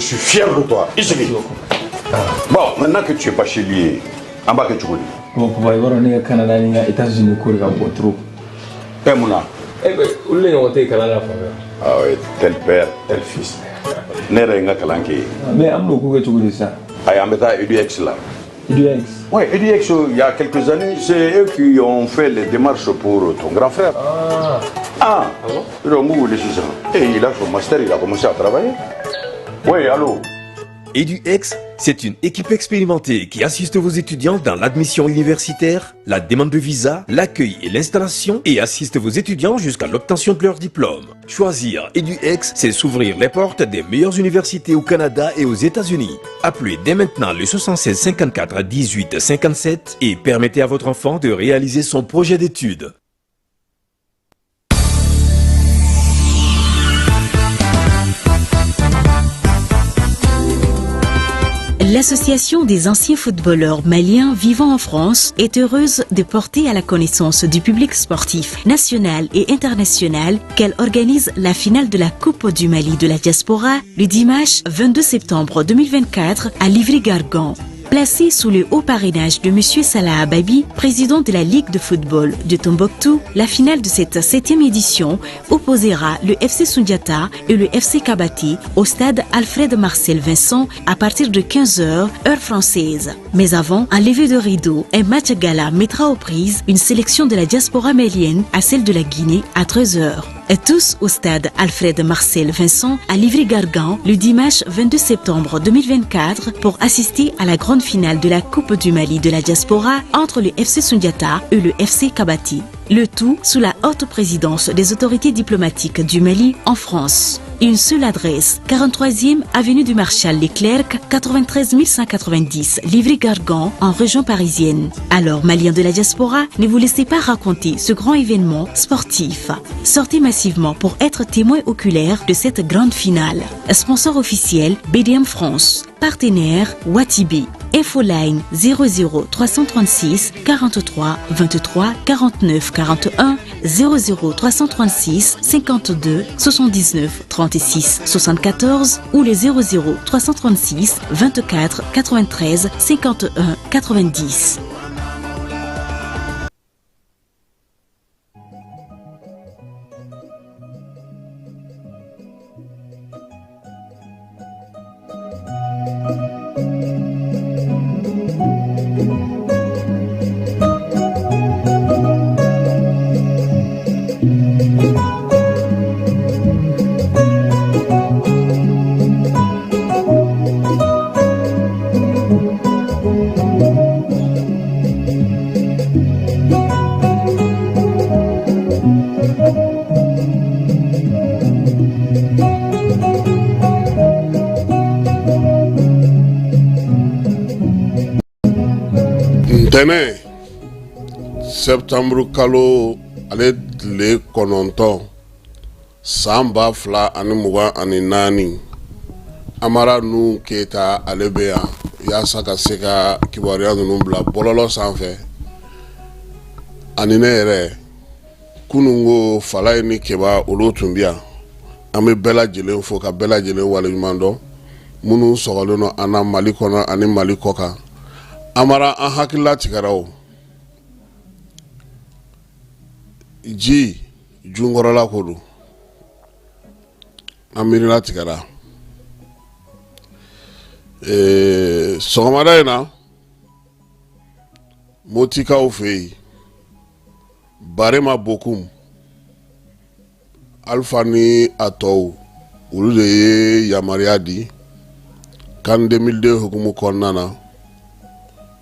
suis fier de toi. I sigi. Bon, maintenant que tu es bachelier, an b'a kɛ cogo di? Bon papa, i b'a dɔn ne ka Canada ni n ka États-Unis ko de ka bon trop. Ɛ, mun na? Eh ben, olu de ɲɔgɔn tɛ yen kalan na fan fɛ. Ah oui, tel père, tel fils. Ne yɛrɛ ye n ka kalan kɛ yen. Mais an bɛn'o ko kɛ cogo di sisan? Ayi, an bɛ taa EDUX la. EDUX? Oui, EDUX, il y a quelques années, c'est eux qui ont fait les démarches pour ton grand frère. Ah. Ah, Ah bon? Donc, vous voulez ça. Et il a son master, il a commencé à travailler. Oui, allô? EduX, c'est une équipe expérimentée qui assiste vos étudiants dans l'admission universitaire, la demande de visa, l'accueil et l'installation et assiste vos étudiants jusqu'à l'obtention de leur diplôme. Choisir EduX, c'est s'ouvrir les portes des meilleures universités au Canada et aux États-Unis. Appelez dès maintenant le 76 54 18 57 et permettez à votre enfant de réaliser son projet d'études. L'Association des anciens footballeurs maliens vivant en France est heureuse de porter à la connaissance du public sportif national et international qu'elle organise la finale de la Coupe du Mali de la diaspora le dimanche 22 septembre 2024 à Livry-Gargan. Placée sous le haut parrainage de M. Salah Ababi, président de la Ligue de football de Tombouctou, la finale de cette 7e édition opposera le FC Sundiata et le FC Kabati au stade Alfred Marcel Vincent à partir de 15h, heure française. Mais avant, un lever de rideau, un match gala mettra aux prises une sélection de la diaspora malienne à celle de la Guinée à 13h. Et tous au stade Alfred Marcel Vincent à Livry-Gargan le dimanche 22 septembre 2024 pour assister à la grande finale de la Coupe du Mali de la diaspora entre le FC Sundiata et le FC Kabati. Le tout sous la haute présidence des autorités diplomatiques du Mali en France. Une seule adresse, 43e avenue du Marshal Leclerc, 93 190, Livry-Gargan, en région parisienne. Alors, Maliens de la diaspora, ne vous laissez pas raconter ce grand événement sportif. Sortez massivement pour être témoin oculaire de cette grande finale. Sponsor officiel, BDM France. Partenaire, Watibi. Infoline 00 336 43 23 49 41 00 336 52 79 36 74 ou le 00 336 24 93 51 90. Ntɛnɛn septembre kalo ale tile 9 san 2024, Amara Nuhu Keyita ale bɛ yan yaasa ka se ka kibaruya ninnu bila bɔlɔlɔ sanfɛ ani ne yɛrɛ kununko Falaye ni Keba olu tun bɛ yan. An bɛ bɛɛ lajɛlen fo ka bɛɛ lajɛlen waleɲuman dɔn minnu sɔgɔlen don an na Mali kɔnɔ ani Mali kɔ kan. Amara, an hakilila tigɛra o ji junkɔrɔla ko don, an miirila tigɛra. Sɔgɔmada in na Motikaw fɛ yen, Barema Bokum Alpha ni a tɔw, olu de ye yamaruya di CAN 2002 hukumu kɔnɔna na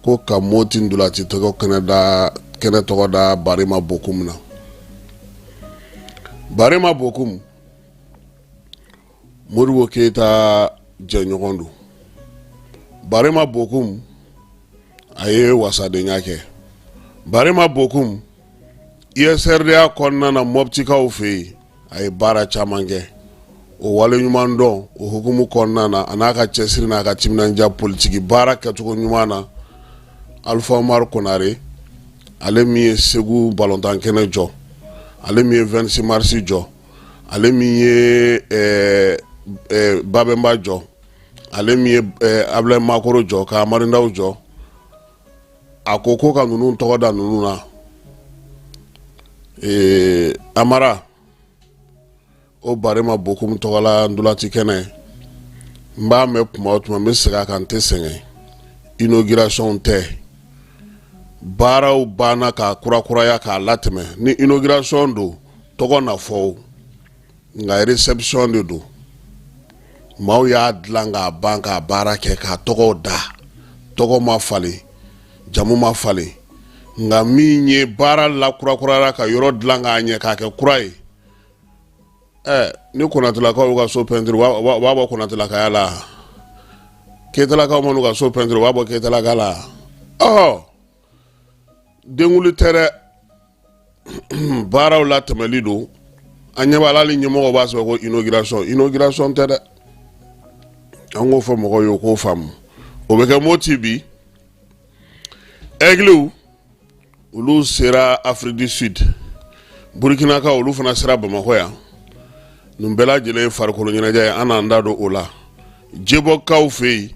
ko ka Moti ntolaci tɔgɔ kɛnɛ da kɛnɛ tɔgɔ da Barema Bokum na. Barema Bokum, Modibo Keyita jɛɲɔgɔn don. Barema Bokum a ye wasadenya kɛ. Barema Bokum USRDA kɔnɔna na Mɔptikaw fɛ yen, a ye baara caman kɛ. O waleɲuman dɔn o hukumu kɔnɔna na, a n'a ka cɛsiri n'a ka timinandiya politiki baara kɛcogo ɲuman na, Alpha Umaru Konare, ale min ye Segu balontan kɛnɛ jɔ, ale min ye 26 mars jɔ, ale min ye Babɛnba jɔ, Ale min ye Abulayi Makoro jɔ ka Amadu Ndaw jɔ, a ko ko ka ninnu tɔgɔ da ninnu na. Amara, o Barema Bokum tɔgɔla ntolanci kɛnɛ, n b'a mɛn tuma o tuma, n bɛ segin a kan, n tɛ sɛgɛn. Inauguration tɛ, baaraw banna k'a kurakuraya k'a latɛmɛ. Ni inauguration don, tɔgɔ na fɔ o, nka réception de don. Maaw y'a dilan k'a ban k'a baara kɛ k'a tɔgɔw da, tɔgɔ ma falen, jamu ma falen, nka min ye baara la kurakurayara ka yɔrɔ dilan k'a ɲɛ k'a kɛ kura ye. Ni Konatelakaw y'u ka so pɛntiri, u b'a bɔ Konatelakaya la. Keyitalakaw man'u ka so pɛntiri, u b'a bɔ Keyitalaka la. Ɔ denkuli tɛ dɛ, baaraw latɛmɛli don. An ɲɛ b'a la, hali ɲɛmɔgɔw b'a sɛbɛn ko inauguration. Inauguration tɛ dɛ, an k'o fɔ mɔgɔw ye, u k'o faamu. O bɛ kɛ Moti bi. Aigles, olu sera Afrique du Sud. Burukinakaw, olu fana sera Bamakɔ yan. Nin bɛɛ lajɛlen ye farikolo ɲɛnajɛ ye, an n'an da don o la. Jebɔkaw fɛ yen,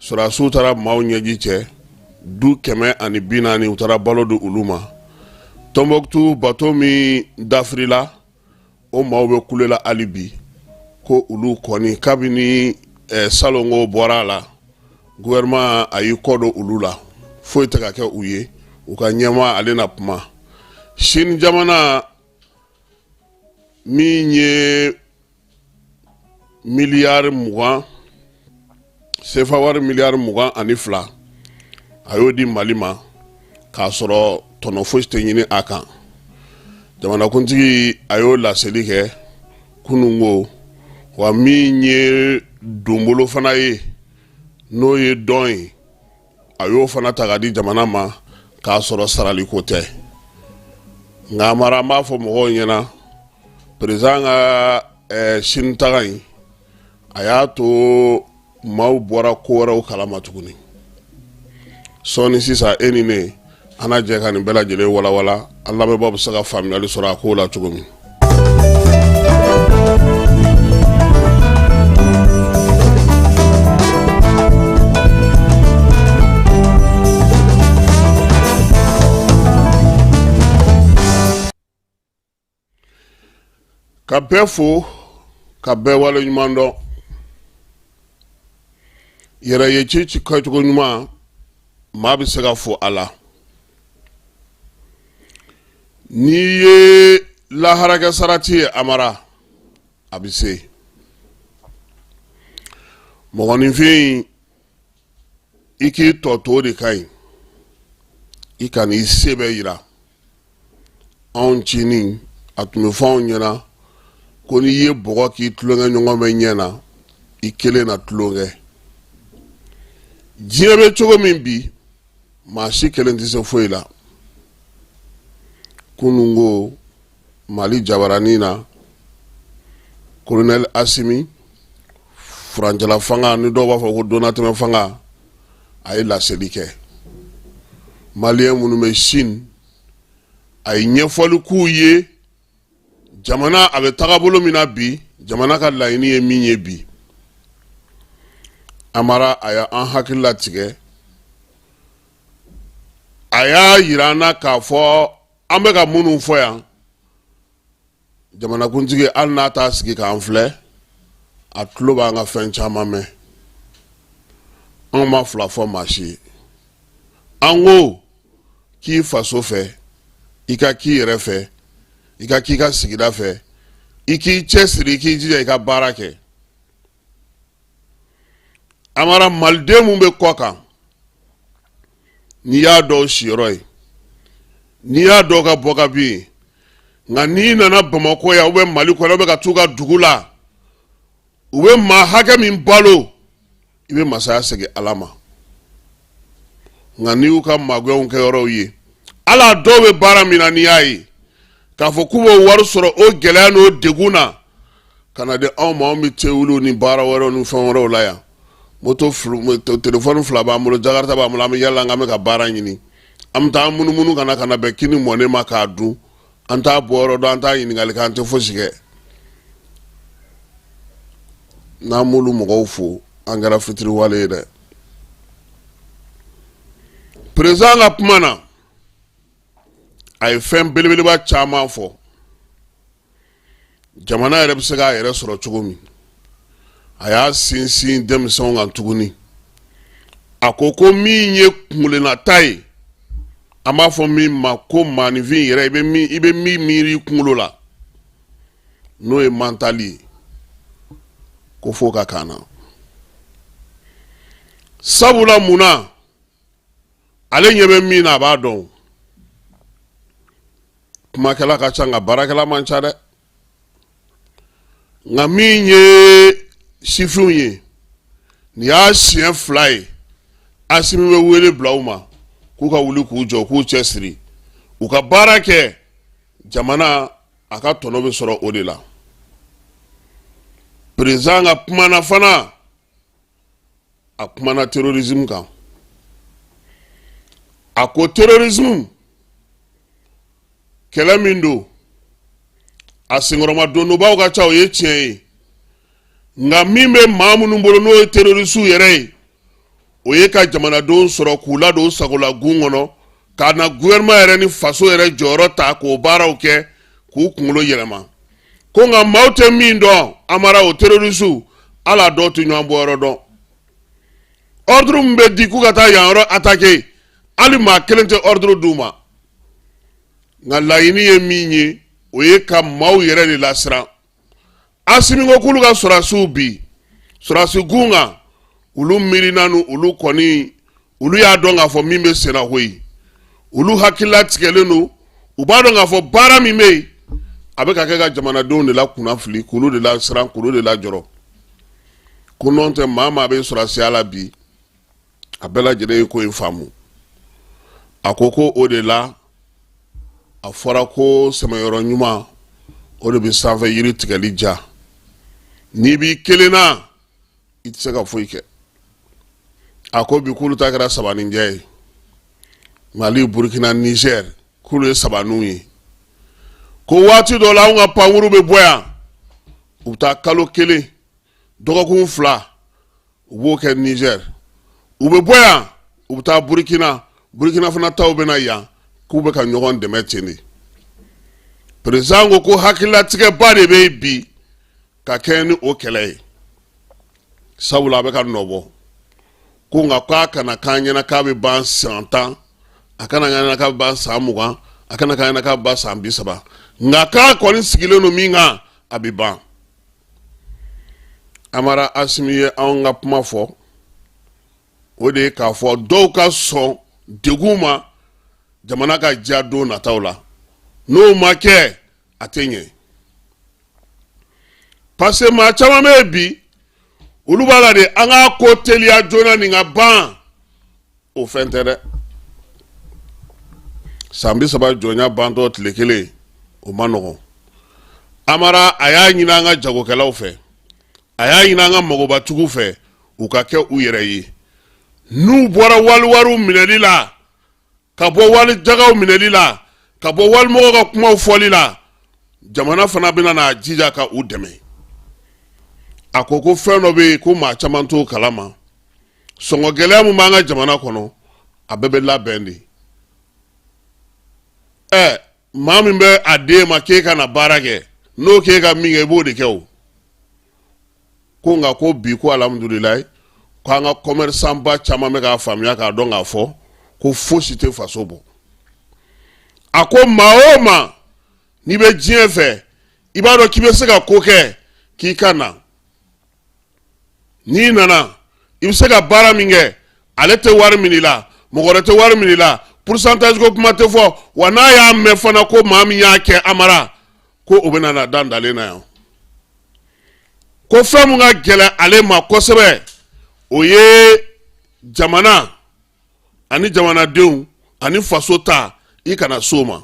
sɔrɔdasiw taara maaw ɲɛji cɛ, du 140, u taara balo di olu ma. Tɔnbɔkutu bato min dafirila, o maaw bɛ kule la hali bi ko olu kɔni kabini salongo bɔra a la, gouvernement a y'i kɔ don olu la, foyi tɛ ka kɛ u ye. U ka ɲɛmaa, ale na kuma. Sini jamana min ye miliyari 20 sefa wari, miliyari 22, a y'o di Mali ma k'a sɔrɔ tɔnɔ fosi tɛ ɲini a kan. Jamanakuntigi, a y'o laseli kɛ kununko. Wa min ye donbolo fana ye, n'o ye dɔn ye, a y'o fana ta ka di jamana ma k'a sɔrɔ saraliko tɛ. Nka Amara, an b'a fɔ mɔgɔw ɲɛna, président ka Sini taga in, a y'a to maaw bɔra ko wɛrɛw kalama tuguni. Sɔɔni sisan, e ni ne, an na jɛ ka nin bɛɛ lajɛlen walawala, an lamɛnbaaw bɛ se ka faamuyali sɔrɔ a ko la cogo min. Ka bɛɛ fo, ka bɛɛ wale ɲuman dɔn. Yɛrɛ ye ci ci kɛcogo ɲuman, maa bɛ se ka fo a la. N'i ye laharakɛ sarati ye, Amara, a bɛ se mɔgɔninfin, i k'i tɔ to de ka ɲi, i kan'i se bɛɛ yira. Anw cinin, a tun bɛ fɔ anw ɲɛna ko n'i ye bɔgɔ k'i tulonkɛ ɲɔgɔn bɛ ɲɛ na, i kelen na tulonkɛ. Diɲɛ bɛ cogo min bi, maa si kelen tɛ se foyi la. Kunun ko Mali jabaranin na, colonel Asimi, furancɛla fanga, ni dɔw b'a fɔ ko donnatɛmɛ fanga, a ye laseli kɛ maliyɛn minnu bɛ Sini. A ye ɲɛfɔli k'u ye jamana a bɛ tagabolo min na bi, jamana ka laɲini ye min ye bi. Amara, a y'an hakili latigɛ, a y'a yira an na k'a fɔ an bɛ ka minnu fɔ yan, jamanakuntigi, hali n'a t'a sigi k'an filɛ, a tulo b'an ka fɛn caman mɛn. Anw ma fila fɔ maa si ye. An ko k'i faso fɛ, i ka k'i yɛrɛ fɛ, i ka k'i ka sigida fɛ, i k'i cɛsiri, i k'i jija, i ka baara kɛ. Amara, maliden mun bɛ kɔ kan, n'i y'a dɔw siyɔrɔ ye, n'i y'a dɔw ka bɔ ka bin ye, nka n'i nana Bamakɔ yan, u bɛ Mali kɔnɔ, u bɛ ka t'u ka dugu la, u bɛ maa hakɛ min balo, i bɛ masaya segin Ala ma. Nka n'i y'u ka magɛnw kɛ yɔrɔw ye, ala dɔw bɛ baara min na, n'i y'a ye k'a fɔ k'u b'o wari sɔrɔ o gɛlɛya n'o degun na ka na di anw ma, anw bɛ tewuliw ni baara wɛrɛw ni fɛn wɛrɛw la yan. Moto, telefɔni fila b'an bolo, jakarta b'an bolo, an bɛ yala, an bɛ ka baara ɲini, an bɛ taa munumunu ka na ka na bɛn kini mɔnen ma k'a dun. An t'a bɔ yɔrɔ dɔn, an t'a ɲininkali kɛ, an tɛ fosi kɛ. N'an m'olu mɔgɔw fo. An kɛra fitiriwale ye dɛ. Président ka kuma na, a ye fɛn belebeleba caman fɔ, jamana yɛrɛ bɛ se k'a yɛrɛ sɔrɔ cogo min. A y'a sinsin denmisɛnw kan tuguni. A ko ko min ye kunkelennata ye, an b'a fɔ min ma ko maaninfin yɛrɛ, i bɛ min miiri i kunkolo la, n'o ye mental ye, ko f'o ka kan na. Sabula mun na? Ale ɲɛ bɛ min na, a b'a dɔn. Kumakɛla ka ca, nka baarakɛla man ca dɛ. Nka min ye sifinw ye, nin y'a siɲɛ 2 ye Asimi bɛ wele bila u ma k'u ka wuli k'u jɔ, k'u cɛ siri, u ka baara kɛ jamana a ka tɔnɔ bɛ sɔrɔ o de la. Président ka kuma na fana, a kumana terrorisme kan. A ko terrorisme kɛlɛ min don, a senkɔrɔma dondonbaw ka ca, o ye tiɲɛ ye, nka min bɛ maa minnu bolo, n'o ye terroristew yɛrɛ ye, o ye ka jamanadenw sɔrɔ k'u ladon sagola gun kɔnɔ, ka na gouvernement yɛrɛ ni faso yɛrɛ jɔyɔrɔ ta k'o baaraw kɛ, k'u kunkolo yɛlɛma. Ko nka maaw tɛ min dɔn, Amara, o terroristew, ala dɔw tɛ ɲɔgɔn bɔyɔrɔ dɔn. Ordre min bɛ di k'u ka taa yan yɔrɔ attaquer, hali maa kelen tɛ ordre d'u ma. Nka laɲini ye min ye, o ye ka maaw yɛrɛ de lasiran. Asimi ko k'olu ka sɔrɔdasiw bi sɔrɔdasi gun kan, olu miirina nu, olu kɔni, olu y'a dɔn k'a fɔ min bɛ senna koyi. Olu hakilila tigɛlen don, u b'a dɔn k'a fɔ baara min bɛ yen, a bɛ ka kɛ ka jamanadenw de la kunnafili, k'olu de la siran, k'olu de la jɔrɔ. Ko n'o tɛ, maa maa bɛ sɔrɔdasiya la bi, a bɛɛ lajɛlen ye ko in faamu. A ko ko o de la a fɔra ko sɛmɛyɔrɔ ɲuman, o de bɛ sanfɛ yiri tigɛli ja. N'i b'i kelen na, i tɛ se ka foyi kɛ. A ko bi k'olu ta kɛra sabaninjɛ ye, Mali, Burukina, Niger, k'olu ye sabaninw ye. Ko waati dɔ la, anw ka pankuru bɛ bɔ yan, u bɛ taa kalo 1, dɔgɔkun 2, u b'o kɛ Niger. U bɛ bɔ yan, u bɛ taa Burukina, Burukina fana taw bɛ na yan, k'u bɛ ka ɲɔgɔn dɛmɛ ten de. Président ko ko hakililatigɛba de bɛ yen bi ka kɛɲɛ ni o kɛlɛ ye, sabula a bɛ ka nɔ bɔ. Ko nka k'a kana k'an ɲɛna k'a bɛ ban san 10, a kana k'an ɲɛna k'a bɛ ban san 20, a kana k'an ɲɛna k'a bɛ ban san 30, nka k'a kɔni sigilen don min kan, a bɛ ban. Amara, Asimi ye anw ka kuma fɔ, o de ye k'a fɔ dɔw ka sɔn degun ma jamana ka diya don nataw la. N'o ma kɛ, a tɛ ɲɛ, parce que maa caman bɛ yen bi, olu b'a la de an k'a ko teliya joona nin ka ban. O fɛn tɛ dɛ. San 30 jɔnya bantɔ tile kelen, o ma nɔgɔn. Amara, a y'a ɲini an ka jagokɛlaw fɛ, a y'a ɲini an ka magobatigiw fɛ, u ka kɛ u yɛrɛ ye. N'u bɔra waliwariw minɛli la, ka bɔ wali jagaw minɛli la, ka bɔ walimɔgɔw ka kumaw fɔli la, jamana fana bɛna n'a jija ka u dɛmɛ. A ko ko fɛn dɔ bɛ yen ko maa caman t'o kalama, sɔngɔ gɛlɛya min b'an ka jamana kɔnɔ, a bɛɛ bɛ labɛn de. Ɛ, maa min bɛ a den ma k'e ka na baara kɛ, n'o k'e ka min kɛ, i b'o de kɛ o. Ko nka ko bi, ko alhamdulilayi, ko an ka commerçant ba caman bɛ k'a faamuya, k'a dɔn k'a fɔ ko fosi tɛ faso bɔ. A ko maa o maa, n'i bɛ diɲɛ fɛ, i b'a dɔn k'i bɛ se ka ko kɛ, k'i ka na. N'i nana, i bɛ se ka baara min kɛ, ale tɛ wari minɛ i la, mɔgɔ wɛrɛ tɛ wari minɛ i la, pourcentage ko kuma tɛ fɔ. Wa n'a y'a mɛn fana ko maa min y'a kɛ, Amara, ko o bɛna na dan dalen na yan. Ko fɛn min ka gɛlɛn ale ma kosɛbɛ, o ye jamana ani jamanadenw ani faso ta, i kana s'o ma.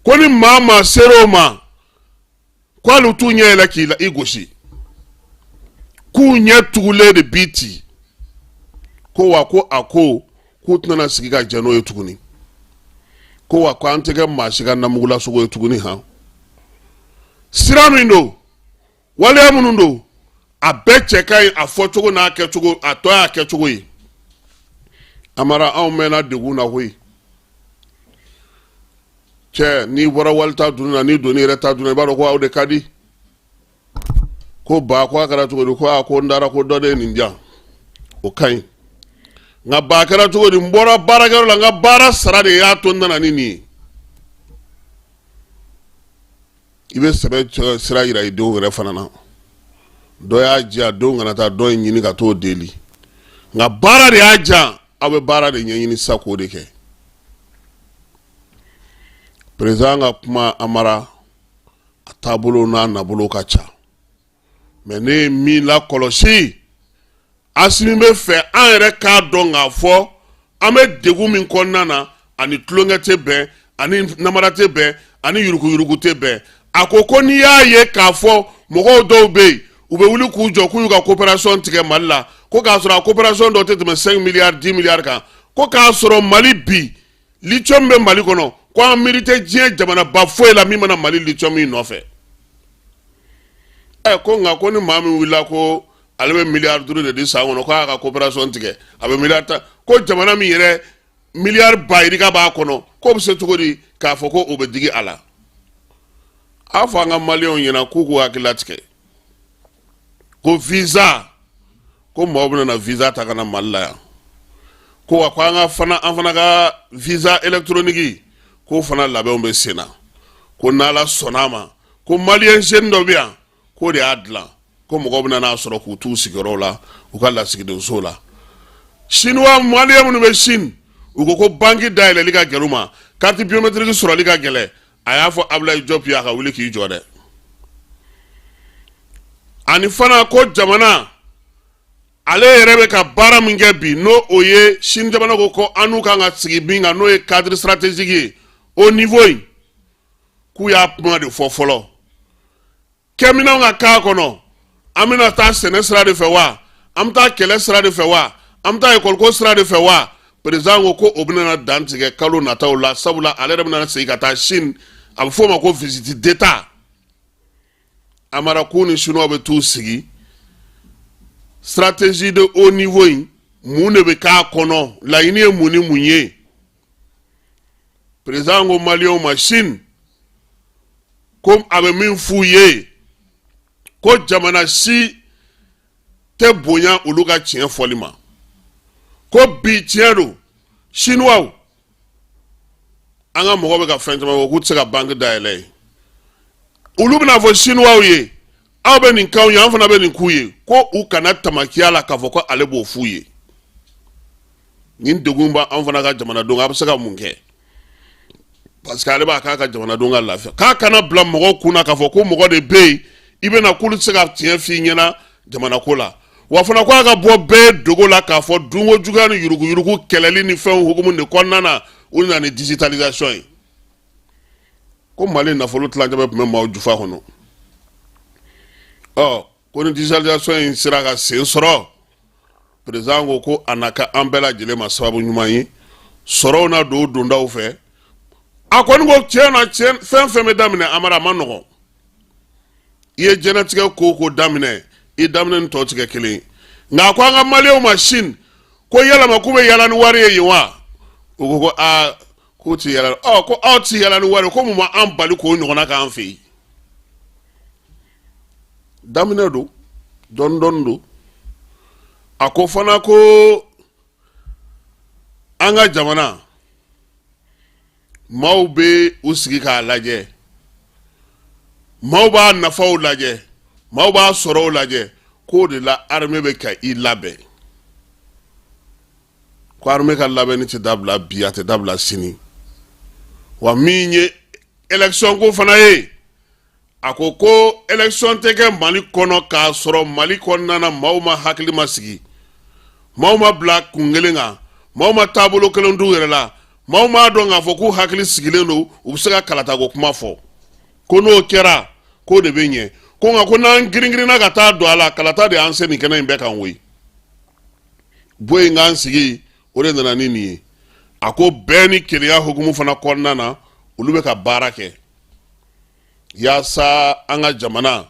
Ko ni maa maa sera o ma, ko hali u t'u ɲɛ yɛlɛ k'i la i gosi, k'u ɲɛ tugulen de b'i ci. Ko wa ko a ko k'u tɛna sigi ka jɛn n'o ye tuguni. Ko wa ko an tɛ kɛ maa si ka namugulasogo ye tuguni. Han, sira min don, waleya minnu don. A bɛɛ cɛ ka ɲi, a fɔcogo n'a kɛcogo, a tɔ y'a kɛcogo ye. Amara, anw mɛnna degun na koyi. Cɛ, n'i bɔra walita dunni na, n'i donni yɛrɛ ta dunna, i b'a dɔn ko aw de ka di. Ko ba, ko a kɛra cogo di? Ko a ko n dara ko dɔ de ye nin diyan. O ka ɲi, nka ba kɛra cogo di? N bɔra baarakɛyɔrɔ la, n ka baara sara de y'a to n nana ni nin ye. I bɛ sɛbɛ sira yira i denw yɛrɛ fana na. Dɔ y'a diya, denw kana taa dɔ in ɲini ka t'o deli, nka baara de y'a diya. Aw bɛ baara de ɲɛɲini sisan k'o de kɛ. Président ka kuma, Amara, a taabolo n'a nabolo ka ca, mais ne ye min lakɔlɔsi, Asimi bɛ fɛ an yɛrɛ k'a dɔn k'a fɔ an bɛ degun min kɔnɔna na, ani tulonkɛ tɛ bɛn, ani namara tɛ bɛn, ani yuruguyurugu tɛ bɛn. A ko ko n'i y'a ye k'a fɔ mɔgɔw dɔw bɛ yen, u bɛ wuli k'u jɔ k'u y'u ka coopération tigɛ Mali la, ko k'a sɔrɔ a coopération dɔw tɛ tɛmɛ 5 milliards, 10 milliards kan, ko k'a sɔrɔ Mali bi lithium bɛ Mali kɔnɔ, ko an miiri tɛ diɲɛ jamanaba foyi la min mana Mali lithium in nɔfɛ. Ɛ, ko nka ko ni maa min wulila ko ale bɛ miliyari 5 de di san kɔnɔ, ko a ka coopération tigɛ, a bɛ miliyari 10, ko jamana min yɛrɛ miliyari ba yirika b'a kɔnɔ, k'o bɛ se cogo di k'a fɔ ko o bɛ digi a la? A fɔ an ka maliyɛnw ɲɛna k'u k'u hakili latigɛ ko visa, ko maaw bɛna na visa ta ka na Mali la yan, ko wa ko an ka fana, an fana ka visa électronique, k'o fana labɛnw bɛ sen na, ko n'Ala sɔnna a ma, ko maliyɛn jeune dɔ bɛ yan k'o de y'a dilan, ko mɔgɔw bɛna n'a sɔrɔ k'u t'u sigiyɔrɔw la, u ka lasigidenso la. Chinois, maliyɛn minnu bɛ Chine, u ko ko banki dayɛlɛli ka gɛlɛn u ma, carte biométrique sɔrɔli ka gɛlɛn. A y'a fɔ Abulayi Jɔp ye a ka wuli k'i jɔ dɛ. Ani fana ko jamana ale yɛrɛ bɛ ka baara min kɛ bi, n'o o ye Chine jamana ko ko an n'u kan ka sigi min kan, n'o ye cadre stratégique ye au niveau in, k'u y'a kuma de fɔ fɔlɔ, kɛminɛnw ka k'a kɔnɔ. An bɛna taa sɛnɛ sira de fɛ wa, an bɛ taa kɛlɛ sira de fɛ wa, an bɛ taa ekɔliko sira de fɛ wa? Président ko ko o bɛna dantigɛ kalo nataw la, sabula ale yɛrɛ bɛna segin ka taa Chine, a bɛ f'o ma ko visite d'État. Amara, k'u ni chinois bɛ t'u sigi, stratégie de haut niveau in, mun de bɛ k'a kɔnɔ, laɲini ye mun ni mun ye? Président ko maliyɛnw ma Chine, ko a bɛ min f'u ye, ko jamana si tɛ bonya olu ka tiɲɛ fɔli ma, ko bi tiɲɛ don, chinois, an ka mɔgɔ bɛ ka fɛn caman fɔ k'u tɛ se ka banque dayɛlɛ ye. Olu bɛna fɔ chinois ye aw bɛ nin k'anw ye, an fana bɛ nin k'u ye, ko u kana tamakiya la k'a fɔ ko ale b'o f'u ye. Nin degun b'an fana ka jamanadenw, a bɛ se ka mun kɛ? Parce que ale b'a k'a ka jamanadenw ka lafiya, k'a kana bila mɔgɔw kunna k'a fɔ ko mɔgɔ de bɛ yen i bɛna k'olu tɛ se ka tiɲɛ f'i ɲɛna jamana ko la. Wa fana ko a ka bɔ bɛɛ dogo la k'a fɔ dunko juguya ni yuruguyurugu kɛlɛli ni fɛnw hukumu de kɔnɔna na, u nana ni digitalisation ye, ko Mali nafolo tilancɛ bɛɛ tun bɛ maaw jufa kɔnɔ. Ɔ, ko ni digitalisation in sera ka sen sɔrɔ, président ko ko a na kɛ an bɛɛ lajɛlen ma sababu ɲuman ye, sɔrɔw na don dondaw fɛ. A kɔni ko tiɲɛ na, tiɲɛ fɛn fɛn bɛ daminɛ, Amara, a ma nɔgɔn. I ye diɲɛnatigɛ ko o ko daminɛ, i daminɛ ni tɔw tɛ kɛ kelen ye. Nka a ko an ka maliyɛnw ma Chine, ko yalama k'u bɛ yala ni wari ye yen wa? U ko ko aa, k'u ti yala. Ɔ, ko aw ti yala ni wari ye, ko mun b'an bali k'o ɲɔgɔnna k'an fɛ yen? Daminɛ don, dɔɔni dɔɔni don. A ko fana ko an ka jamana maaw bɛ u sigi k'a lajɛ, maaw b'a nafaw lajɛ, maaw b'a sɔrɔw lajɛ, k'o de la armée bɛ ka i labɛn, ko armée ka labɛnni tɛ dabila bi, a tɛ dabila sini. Wa min ye élection ko fana ye, a ko ko élection tɛ kɛ Mali kɔnɔ k'a sɔrɔ Mali kɔnɔna na maaw ma hakili ma sigi, maaw ma bila kun kelen kan, maaw ma taabolo kelen d'u yɛrɛ la, maaw m'a dɔn k'a fɔ k'u hakili sigilen don, u bɛ se ka kalatako kuma fɔ, ko n'o kɛra k'o de bɛ ɲɛ. Ko nka ko n'an girin-girinna ka taa don a la, kalata de y'an se nin kɛnɛ in bɛɛ kan koyi. Bɔ yen k'an sigi, o de nana ni nin ye. A ko bɛɛ ni kelenya hukumu fana kɔnɔna na, olu bɛ ka baara kɛ yaasa an ka jamana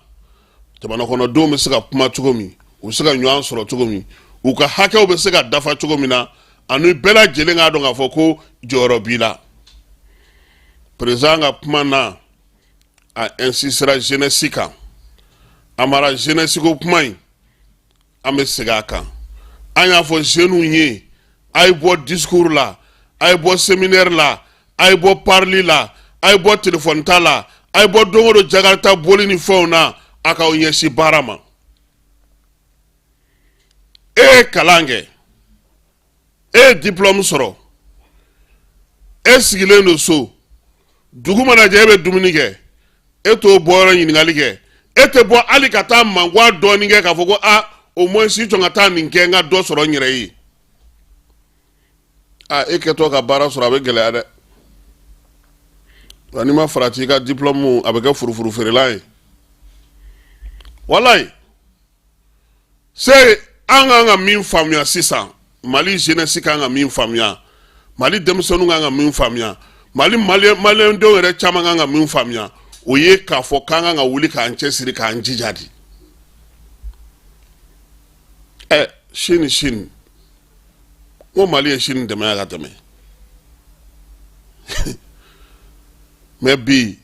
Jamana kɔnɔdenw bɛ se ka kuma cogo min, u bɛ se ka ɲɔgɔn sɔrɔ cogo min, u ka hakɛw bɛ se ka dafa cogo min na, ani bɛɛ lajɛlen k'a dɔn k'a fɔ ko jɔyɔrɔ b'i la. Président ka kuma na, a insistera jeunesse kan. Amara, jeunesse ko kuma in, an bɛ segin a kan. An y'a fɔ jeunes ye, a ye bɔ discours la, a ye bɔ séminaire la, a ye bɔ parili la, a ye bɔ téléphone ta la, a ye bɔ don o don jakarta boli ni fɛnw na, a k'aw ɲɛsin baara ma. E ye kalan kɛ, e ye diplôme sɔrɔ, e sigilen don so, dugu mana jɛ e bɛ dumuni kɛ, e t'o bɔyɔrɔ ɲininkali kɛ, e tɛ bɔ hali ka taa mangoya dɔɔnin kɛ k'a fɔ ko a au moins si jɔn ka taa nin kɛ, n ka dɔ sɔrɔ n yɛrɛ ye. A e kɛtɔ ka baara sɔrɔ, a bɛ gɛlɛya dɛ. Nka n'i ma farati, i ka diplôme a bɛ kɛ furufuru feerela ye. Walayi, se an kan ka min faamuya sisan, Mali jeunesse kan ka min faamuya, Mali denmisɛnninw kan ka min faamuya, Mali maliyɛndenw yɛrɛ caman kan ka min faamuya, o ye k'a fɔ k'an kan ka wuli k'an cɛsiri, k'an jija de. Ɛ sini sini, n ko Mali ye sini dɛmɛ ka tɛmɛ, mais bi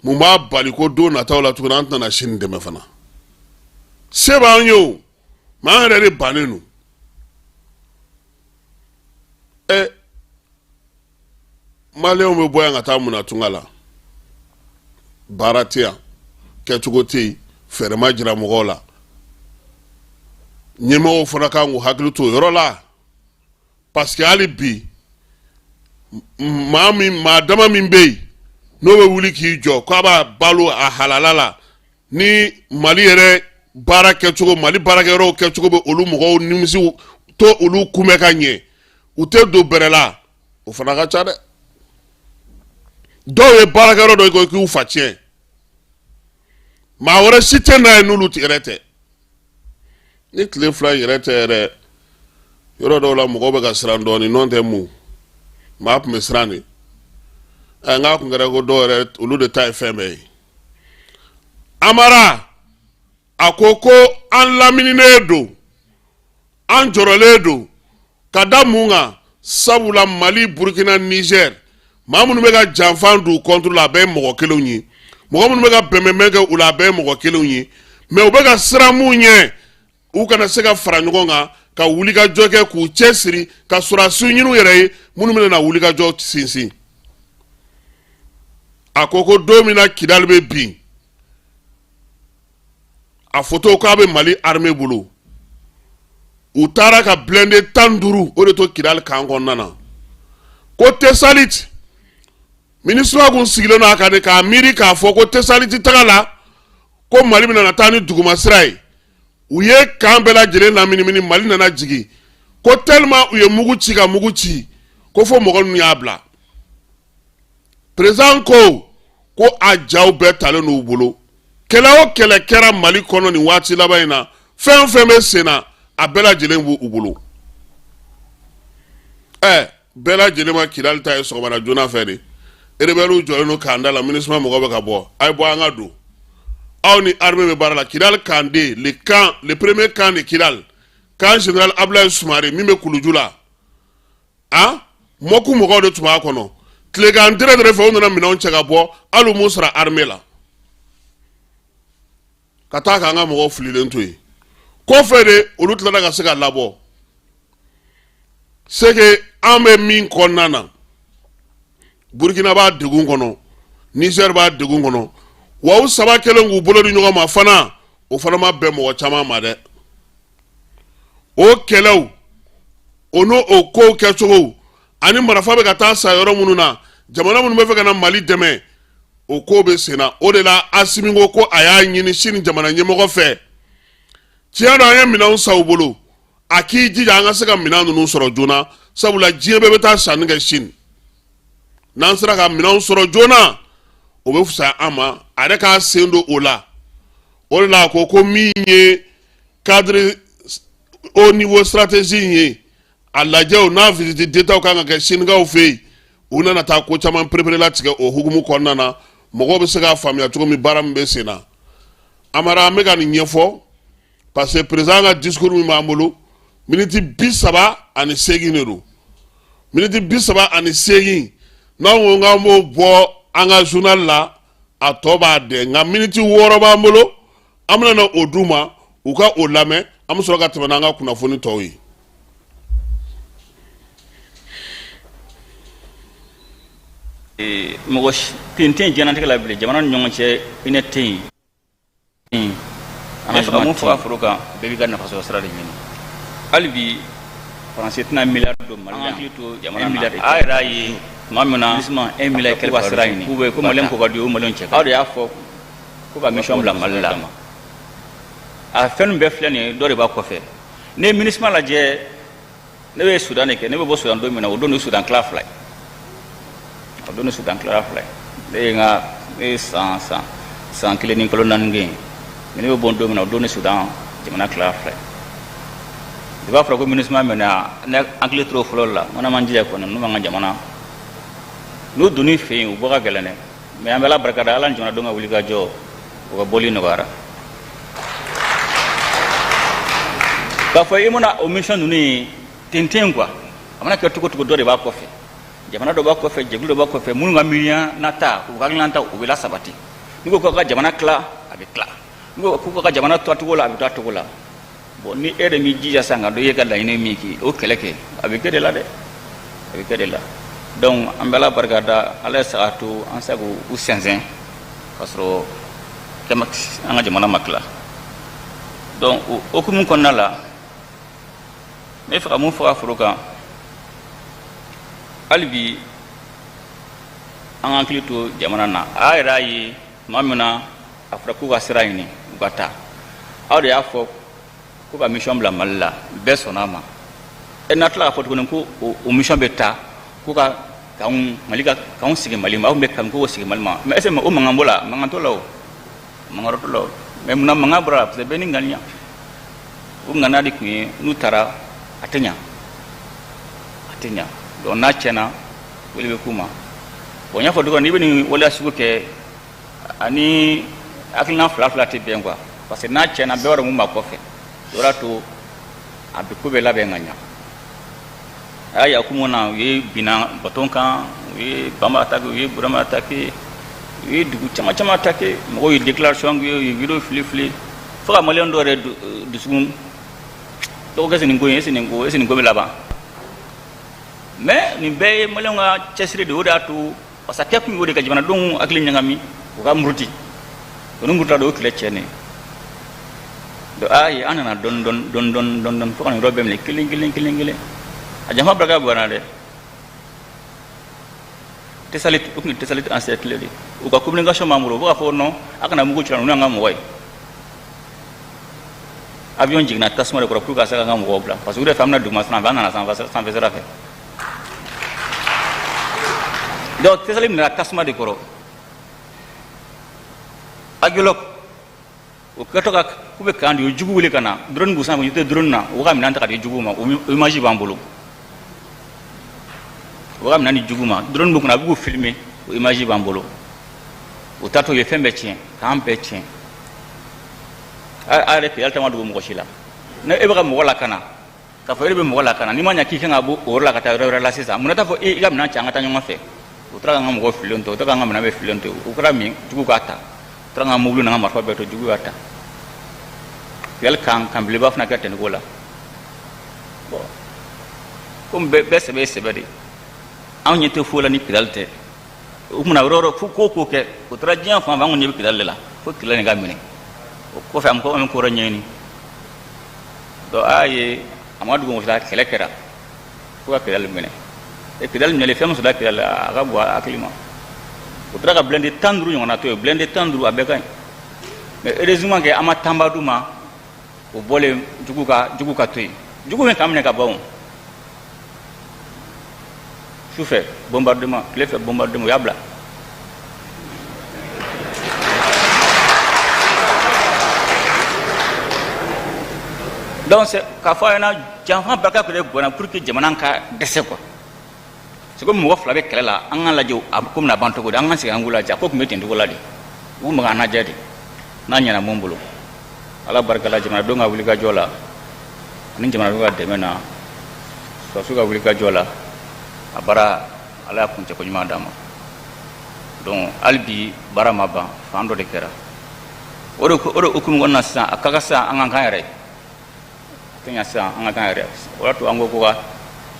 mun b'a bali ko don nataw la tuguni an tɛna sini dɛmɛ fana? Se b'an ye o, mais an yɛrɛ de bannen don. Ɛ maliyɛnw bɛ bɔ yan ka taa mun na tunga la? Baara tɛ yan, kɛcogo tɛ yen, fɛɛrɛ ma jira mɔgɔw la. Ɲɛmɔgɔw fana kan k'u hakili to o yɔrɔ la, parce que hali bi maa min, maa dama min bɛ yen n'o bɛ wuli k'i jɔ k'a b'a balo a halala la, ni Mali yɛrɛ baara kɛcogo, Mali baarakɛyɔrɔw kɛcogo bɛ olu mɔgɔw nimisi to olu kunbɛ ka ɲɛ, u tɛ don bɛrɛ la, o fana ka ca dɛ. Dɔw ye baarakɛyɔrɔ dɔ ye k'u fa tiɲɛ, maa wɛrɛ si tɛ n'a ye n'olu yɛrɛ tɛ. Ni tile 2 in yɛrɛ tɛ yɛrɛ, yɔrɔ dɔw la mɔgɔw bɛ ka siran dɔɔnin. N'o tɛ, mun maa tun bɛ siran de? Ɛ n k'a kun kɛra ko dɔw yɛrɛ, olu de ta ye fɛn bɛɛ ye. Amara a ko ko an lamininen don, an jɔrɔlen don. Ka da mun kan? Sabula Mali, Burukina, Niger, maa minnu bɛ ka janfa don u contre la, a bɛɛ ye mɔgɔ kelenw ye. Mɔgɔ minnu bɛ ka bɛnbɛnbɛn kɛ u la, a bɛɛ ye mɔgɔ kelenw ye. Mais u bɛ ka siran mun ɲɛ? U kana se ka fara ɲɔgɔn kan ka wulikajɔ kɛ, k'u cɛ siri ka sɔrɔdasiw ɲini u yɛrɛ ye minnu bɛna na wulikajɔ sinsin. A ko ko don min na Kidali bɛ bin, a foto k'a bɛ Mali armée bolo. U taara ka blindé 15 o de to Kidali camp kɔnɔna na. Ko Tesalit, MINUSMA kun sigilen don a kan de k'a miiri k'a fɔ ko Tesaliti taga la, ko Mali bɛna na taa ni duguma sira ye. U ye camp bɛɛ lajɛlen laminimini. Mali nana jigin ko tellement u ye mugu ci ka mugu ci, ko fo mɔgɔ ninnu y'a bila. Président ko ko a jaw bɛɛ talen n'u bolo. Kɛlɛ o kɛlɛ kɛra Mali kɔnɔ nin waati laban in na, fɛn o fɛn bɛ sen na, a bɛɛ lajɛlen b'u bolo. Ɛ bɛɛ lajɛlen ma Kidali ta ye sɔgɔmada joona fɛ de. Rebelles jɔlen don camp da la, MINUSMA mɔgɔw bɛ ka bɔ. A ye bɔ, an ka don. Aw ni armée bɛ baara la. Kidali camp de, le camp, le premier camp de Kidal, camp général Abdoulaye Soumaré min bɛ Kuluju la, a mɔku mɔgɔw de tun b'a kɔnɔ. Tilegan dɛrɛ fɛ, u nana minɛnw cɛ ka bɔ, hali m'u sara armée la, ka taa k'an ka mɔgɔw fililen to yen. Kɔfɛ de olu tilala ka se ka labɔ. C'est que an bɛ min kɔnɔna na, Burukina b'a degun kɔnɔ, Niger b'a degun kɔnɔ, wa u saba kɛlen k'u bolo di ɲɔgɔn ma fana, o fana ma bɛn mɔgɔ caman ma dɛ. O kɛlɛw, o n'o o kow kɛcogo, ani marifa bɛ ka taa sa yɔrɔ minnu na, jamana minnu bɛ fɛ ka na Mali dɛmɛ, o ko bɛ sen na. O de la Asimi ko ko a y'a ɲini sini jamana ɲɛmɔgɔ fɛ, tiɲɛ don, an ye minɛnw san u bolo, a k'i jija an ka se ka minɛn ninnu sɔrɔ joona, sabula diɲɛ bɛɛ bɛ taa sanni kɛ sini. N'an sera ka minɛnw sɔrɔ joona, o bɛ fisaya an ma. A yɛrɛ k'a sen don o la. O de la a ko ko min ye cadre haut niveau stratégie in ye, a lajɛw n'a visite d'état kan ka kɛ Sinikaw fɛ yen. U nana taa ko caman perepere latigɛ o hukumu kɔnɔna na, mɔgɔw bɛ se k'a faamuya cogo min baara min bɛ sen na. Amara, an bɛ ka nin ɲɛfɔ parce que président ka discours min b'an bolo, miniti 38 de don. Miniti 38, n'anw ko k'an b'o bɔ an ka journal la, a tɔ b'a dɛn. Nka miniti 6 b'an bolo, an bɛna na o d'u ma, u ka o lamɛn, an bɛ sɔrɔ ka tɛmɛ n'an ka kunnafoni tɔw ye. Mɔgɔ ten tɛ yen diɲɛlatigɛ la bilen, jamana ni ɲɔgɔn cɛ hinɛ tɛ yen. An bɛ mun faga foro kan, bɛɛ b'i ka nafasɔrɔ sira de ɲini. Hali bi Faransi tɛna miliyari don Mali la, an hakili to jamana na. A yɛrɛ y'a ye tuma min na un milliard kɛlɛ ka sira ɲini, k'u bɛ ko Maliyɛn ko ka di o Maliyɛn cɛ. Aw de y'a fɔ ko ka mission bila Mali la. A fɛn bɛɛ filɛ nin ye, dɔ de b'a kɔfɛ. Ne ye MINUSMA lajɛ, ne bɛ Sudan de kɛ. Ne bɛ bɔ Sudan don min na, o don ni Sudan tila fila ye, o don ni Sudan tila fila ye. Ne ye n ka ne ye san 1 ni kalo 4 kɛ yen. Mais ne bɛ bɔ don min na, o don ni Sudan jamana tila fila ye. I b'a fɔra ko MINUSMA minɛ, ne hakili tora fɔlɔ la. N ko n'an jija kɔni, n'u m'an ka jamana n'u donn'i fɛ yen, u bɔ ka gɛlɛn dɛ. Mais an bɛ Ala barika da, Ala ni jamanadenw ka wuli ka jɔ, u ka bɔli nɔgɔyara. K'a fɔ i mana o mission ninnu ye ten ten quoi, a mana kɛ cogo cogo, dɔ de b'a kɔfɛ, jamana dɔ b'a kɔfɛ, jɛkulu dɔ b'a kɔfɛ, minnu ka miiriya nata, u ka hakilinata, u bɛ lasabati. N'u ko k'u ka jamana tila, a bɛ tila. N'u ko k'u ka jamana to a cogo la, a bɛ to a cogo la. Bon, ni e de m'i jija sisan ka dɔn i ye ka laɲini min kɛ, o kɛlɛ kɛ, a bɛ kɛ de la dɛ, a bɛ kɛ de la. Donc an bɛ Ala barika da, Ala ye saga to an se k'u sɛnsɛn k'a sɔrɔ an ka jamana ma tila. Donc o hukumu kɔnɔna la, n bɛ fɛ ka mun fɔ a foro kan? Hali bi an ka hakili to jamana na. A yɛrɛ y'a ye tuma min na a fɔra k'u ka sira ɲini, u ka taa, aw de y'a fɔ ko ka mission bila Mali la, bɛɛ sɔnna a ma. E n'a tila k'a fɔ tuguni ko o mission bɛ taa ko ka k'anw Mali ka k'anw sigi Mali ma, aw bɛ kan k'o sigi Mali ma. Mais est ce que o mankan b'o la? Mankan t'o la, o mankan t'o la o. Mais munna mankan bɔra la? Parce que bɛɛ ni ŋaniya, o ŋaniya de tun ye n'u taara a tɛ ɲa, a tɛ ɲa. Donc n'a tiɲɛna, wele bɛ k'u ma. Bon, n y'a fɔ cogo min, n'i bɛ nin waleya sugu kɛ, ani hakilina fila fila tɛ bɛn quoi, parce que n'a tiɲɛna, bɛɛ b'a dɔn mun b'a kɔfɛ. O y'a to a bɛ ko bɛɛ labɛn ka ɲa. A y'a yakumu na, u ye binna baton kan, u ye Bama attaqué, u ye Burama attaqué, u ye dugu caman caman attaqué. Mɔgɔw ye déclaration kɛ, u ye vidéo fili fili fo ka Maliyɛn dɔw yɛrɛ dusukun dɔgɔ kɛ nin ko in, est ce nin ko bɛ laban? Mais nin bɛɛ ye Maliyɛnw ka cɛsiri de ye. O de y'a to, parce que a kɛ kun y'o de ka jamanadenw hakili ɲagami, u ka muruti. O ni murutila, o ye kɛlɛ tiɲɛnen. Donc a ye an nana dɔɔni dɔɔni dɔɔni dɔɔni dɔɔni dɔɔni fo ka nin yɔrɔ bɛɛ minɛ kelen kelen kelen kelen. A janfa barika bonyana dɛ. Tessalit, o tun ye Tessalit encerclé de. U ka communication b'an bolo, u bɛ k'a fɔ non, a kana mugu ci, ninnu y'an ka mɔgɔ ye. Avion jiginna tasuma de kɔrɔ pour que ka se k'an ka mɔgɔw bila, parce que u yɛrɛ fɛ, an bɛna duguma sira fɛ, an nana sanfɛ sira fɛ. Donc Tessalit minɛra tasuma de kɔrɔ. Aguelhok, o kɛtɔ ka k'u bɛ kan di, u ye jugu wele ka na, drone b'u sanfɛ, u tɛ drone na, u ka minɛn ta ka di jugu ma. O image b'an bolo. U ka minɛn di jugu ma, drone b'u kunna, a bɛ k'u filmer, o image b'an bolo. O taatɔ, u ye fɛn bɛɛ tiɲɛ, k'an bɛɛ tiɲɛ. A yɛrɛ Kidali ta ma dogo mɔgɔ si la. Ne e bɛ ka mɔgɔ lakana, k'a fɔ e bɛ mɔgɔ lakana, n'i ma ɲɛ k'i kan ka bɔ o yɔrɔ la ka taa yɔrɔ wɛrɛ la sisan, mun na t'a fɔ i ka minɛn cɛ, an ka taa ɲɔgɔn fɛ? U taara k'an ka mɔgɔw fililen to, u taara k'an ka minɛn bɛɛ fililen to. U kɛra min, jugu k'a ta. U taara k'an ka mobili n'an ka marifa bɛɛ to, jugu y'a ta. Kidali kan kan belebeleba fana kɛ ten cogo la. Bon, komi bɛɛ sɛbɛ ye sɛbɛ de, anw ɲɛ tɛ foyi la ni Kidali tɛ. O kumana yɔrɔ yɔrɔ fo ko ko kɛ, o taara diɲɛ fan fan, an kɔni ɲɛ bɛ Kidali de la, fo Kidali nin ka minɛ. O kɔfɛ, an ko an bɛ ko wɛrɛ ɲɛɲini. Donc a y'a ye, a ma dugu mɔgɔ si la, kɛlɛ kɛra fo ka Kidali minɛ. E Kidali minɛlen, fɛn min sɔrɔla Kidali, a ka bon hakili ma. O taara ka blindé 15 ɲɔgɔnna to yen, blindé 15, a bɛɛ ka ɲi. Mais heureusement que an ma tanba d'u ma. O bɔlen, jugu ka to yen, jugu min k'an minɛ ka ban. O sufɛ bombardement, tile fɛ bombardement, u y'a bila. Donc c'est k'a fɔ a ɲɛna, janfa barika tun de bɔnna pour que jamana ka dɛsɛ quoi. C'est comme mɔgɔ fila bɛ kɛlɛ la, an k'a lajɛ a ko bɛna ban cogo di, an k'an sigi an k'u lajɛ. A ko tun bɛ ten cogo la de, u tun bɛ k'an lajɛ de. N'a ɲɛna mun bolo, Ala barika la, jamanadenw ka wulikajɔ la ani jamanadenw ka dɛmɛ na, sɔrɔdasiw ka wulikajɔ la, a baara, Ala y'a kuncɛko ɲuman d'an ma. Donc hali bi baara ma ban, fan dɔ de kɛra. O de hukumu kɔnɔna na sisan, a ka kan sisan an ka kan yɛrɛ ye, a tɛ ɲa sisan an ka kan yɛrɛ. O y'a to an ko ko ka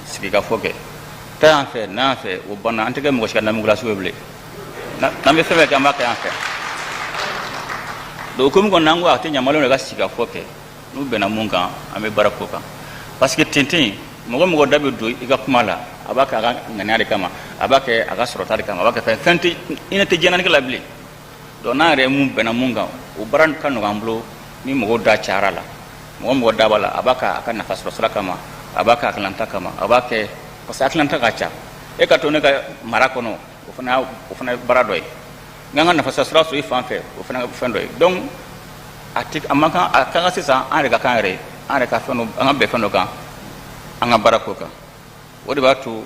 sigikafɔ kɛ, taa yan fɛ, na yan fɛ, o banna. An tɛ kɛ mɔgɔ si ka namugulasiw ye bilen. N'an bɛ fɛn fɛn kɛ, an b'a kɛ yan fɛ. Donc hukumu kɔnɔna, an ko a tɛ ɲa, maliyɛnw de ka sigikafɔ kɛ. N'u bɛnna mun kan, an bɛ baara k'o kan, parce que tenten mɔgɔ mɔgɔ da bɛ don i ka kuma la, a b'a kɛ a ka ŋaniya de kama, a b'a kɛ a ka sɔrɔta de kama, a b'a kɛ fɛn fɛn tɛ hinɛ tɛ diɲɛnatigɛ la bilen. Donc n'an yɛrɛ mun bɛnna mun kan, o baara ka nɔgɔ an bolo. Ni mɔgɔw da cayara la, mɔgɔ mɔgɔ da b'a la, a b'a kɛ a ka nafa sɔrɔ sira kama, a b'a kɛ hakilinata kama, a b'a kɛ parce que hakilinata ka ca. E ka to ne ka mara kɔnɔ, o fana ye baara dɔ ye. N ka nafa sɔrɔ sira sɔrɔ i fan fɛ, o fana ye fɛn dɔ ye. Donc a tɛ a man kan, a kan ka sisan an yɛrɛ ka kan yɛrɛ ye, an yɛrɛ ka fɛn dɔ, an ka bɛn fɛn dɔ kan, an ka baara ko kan. O de b'a to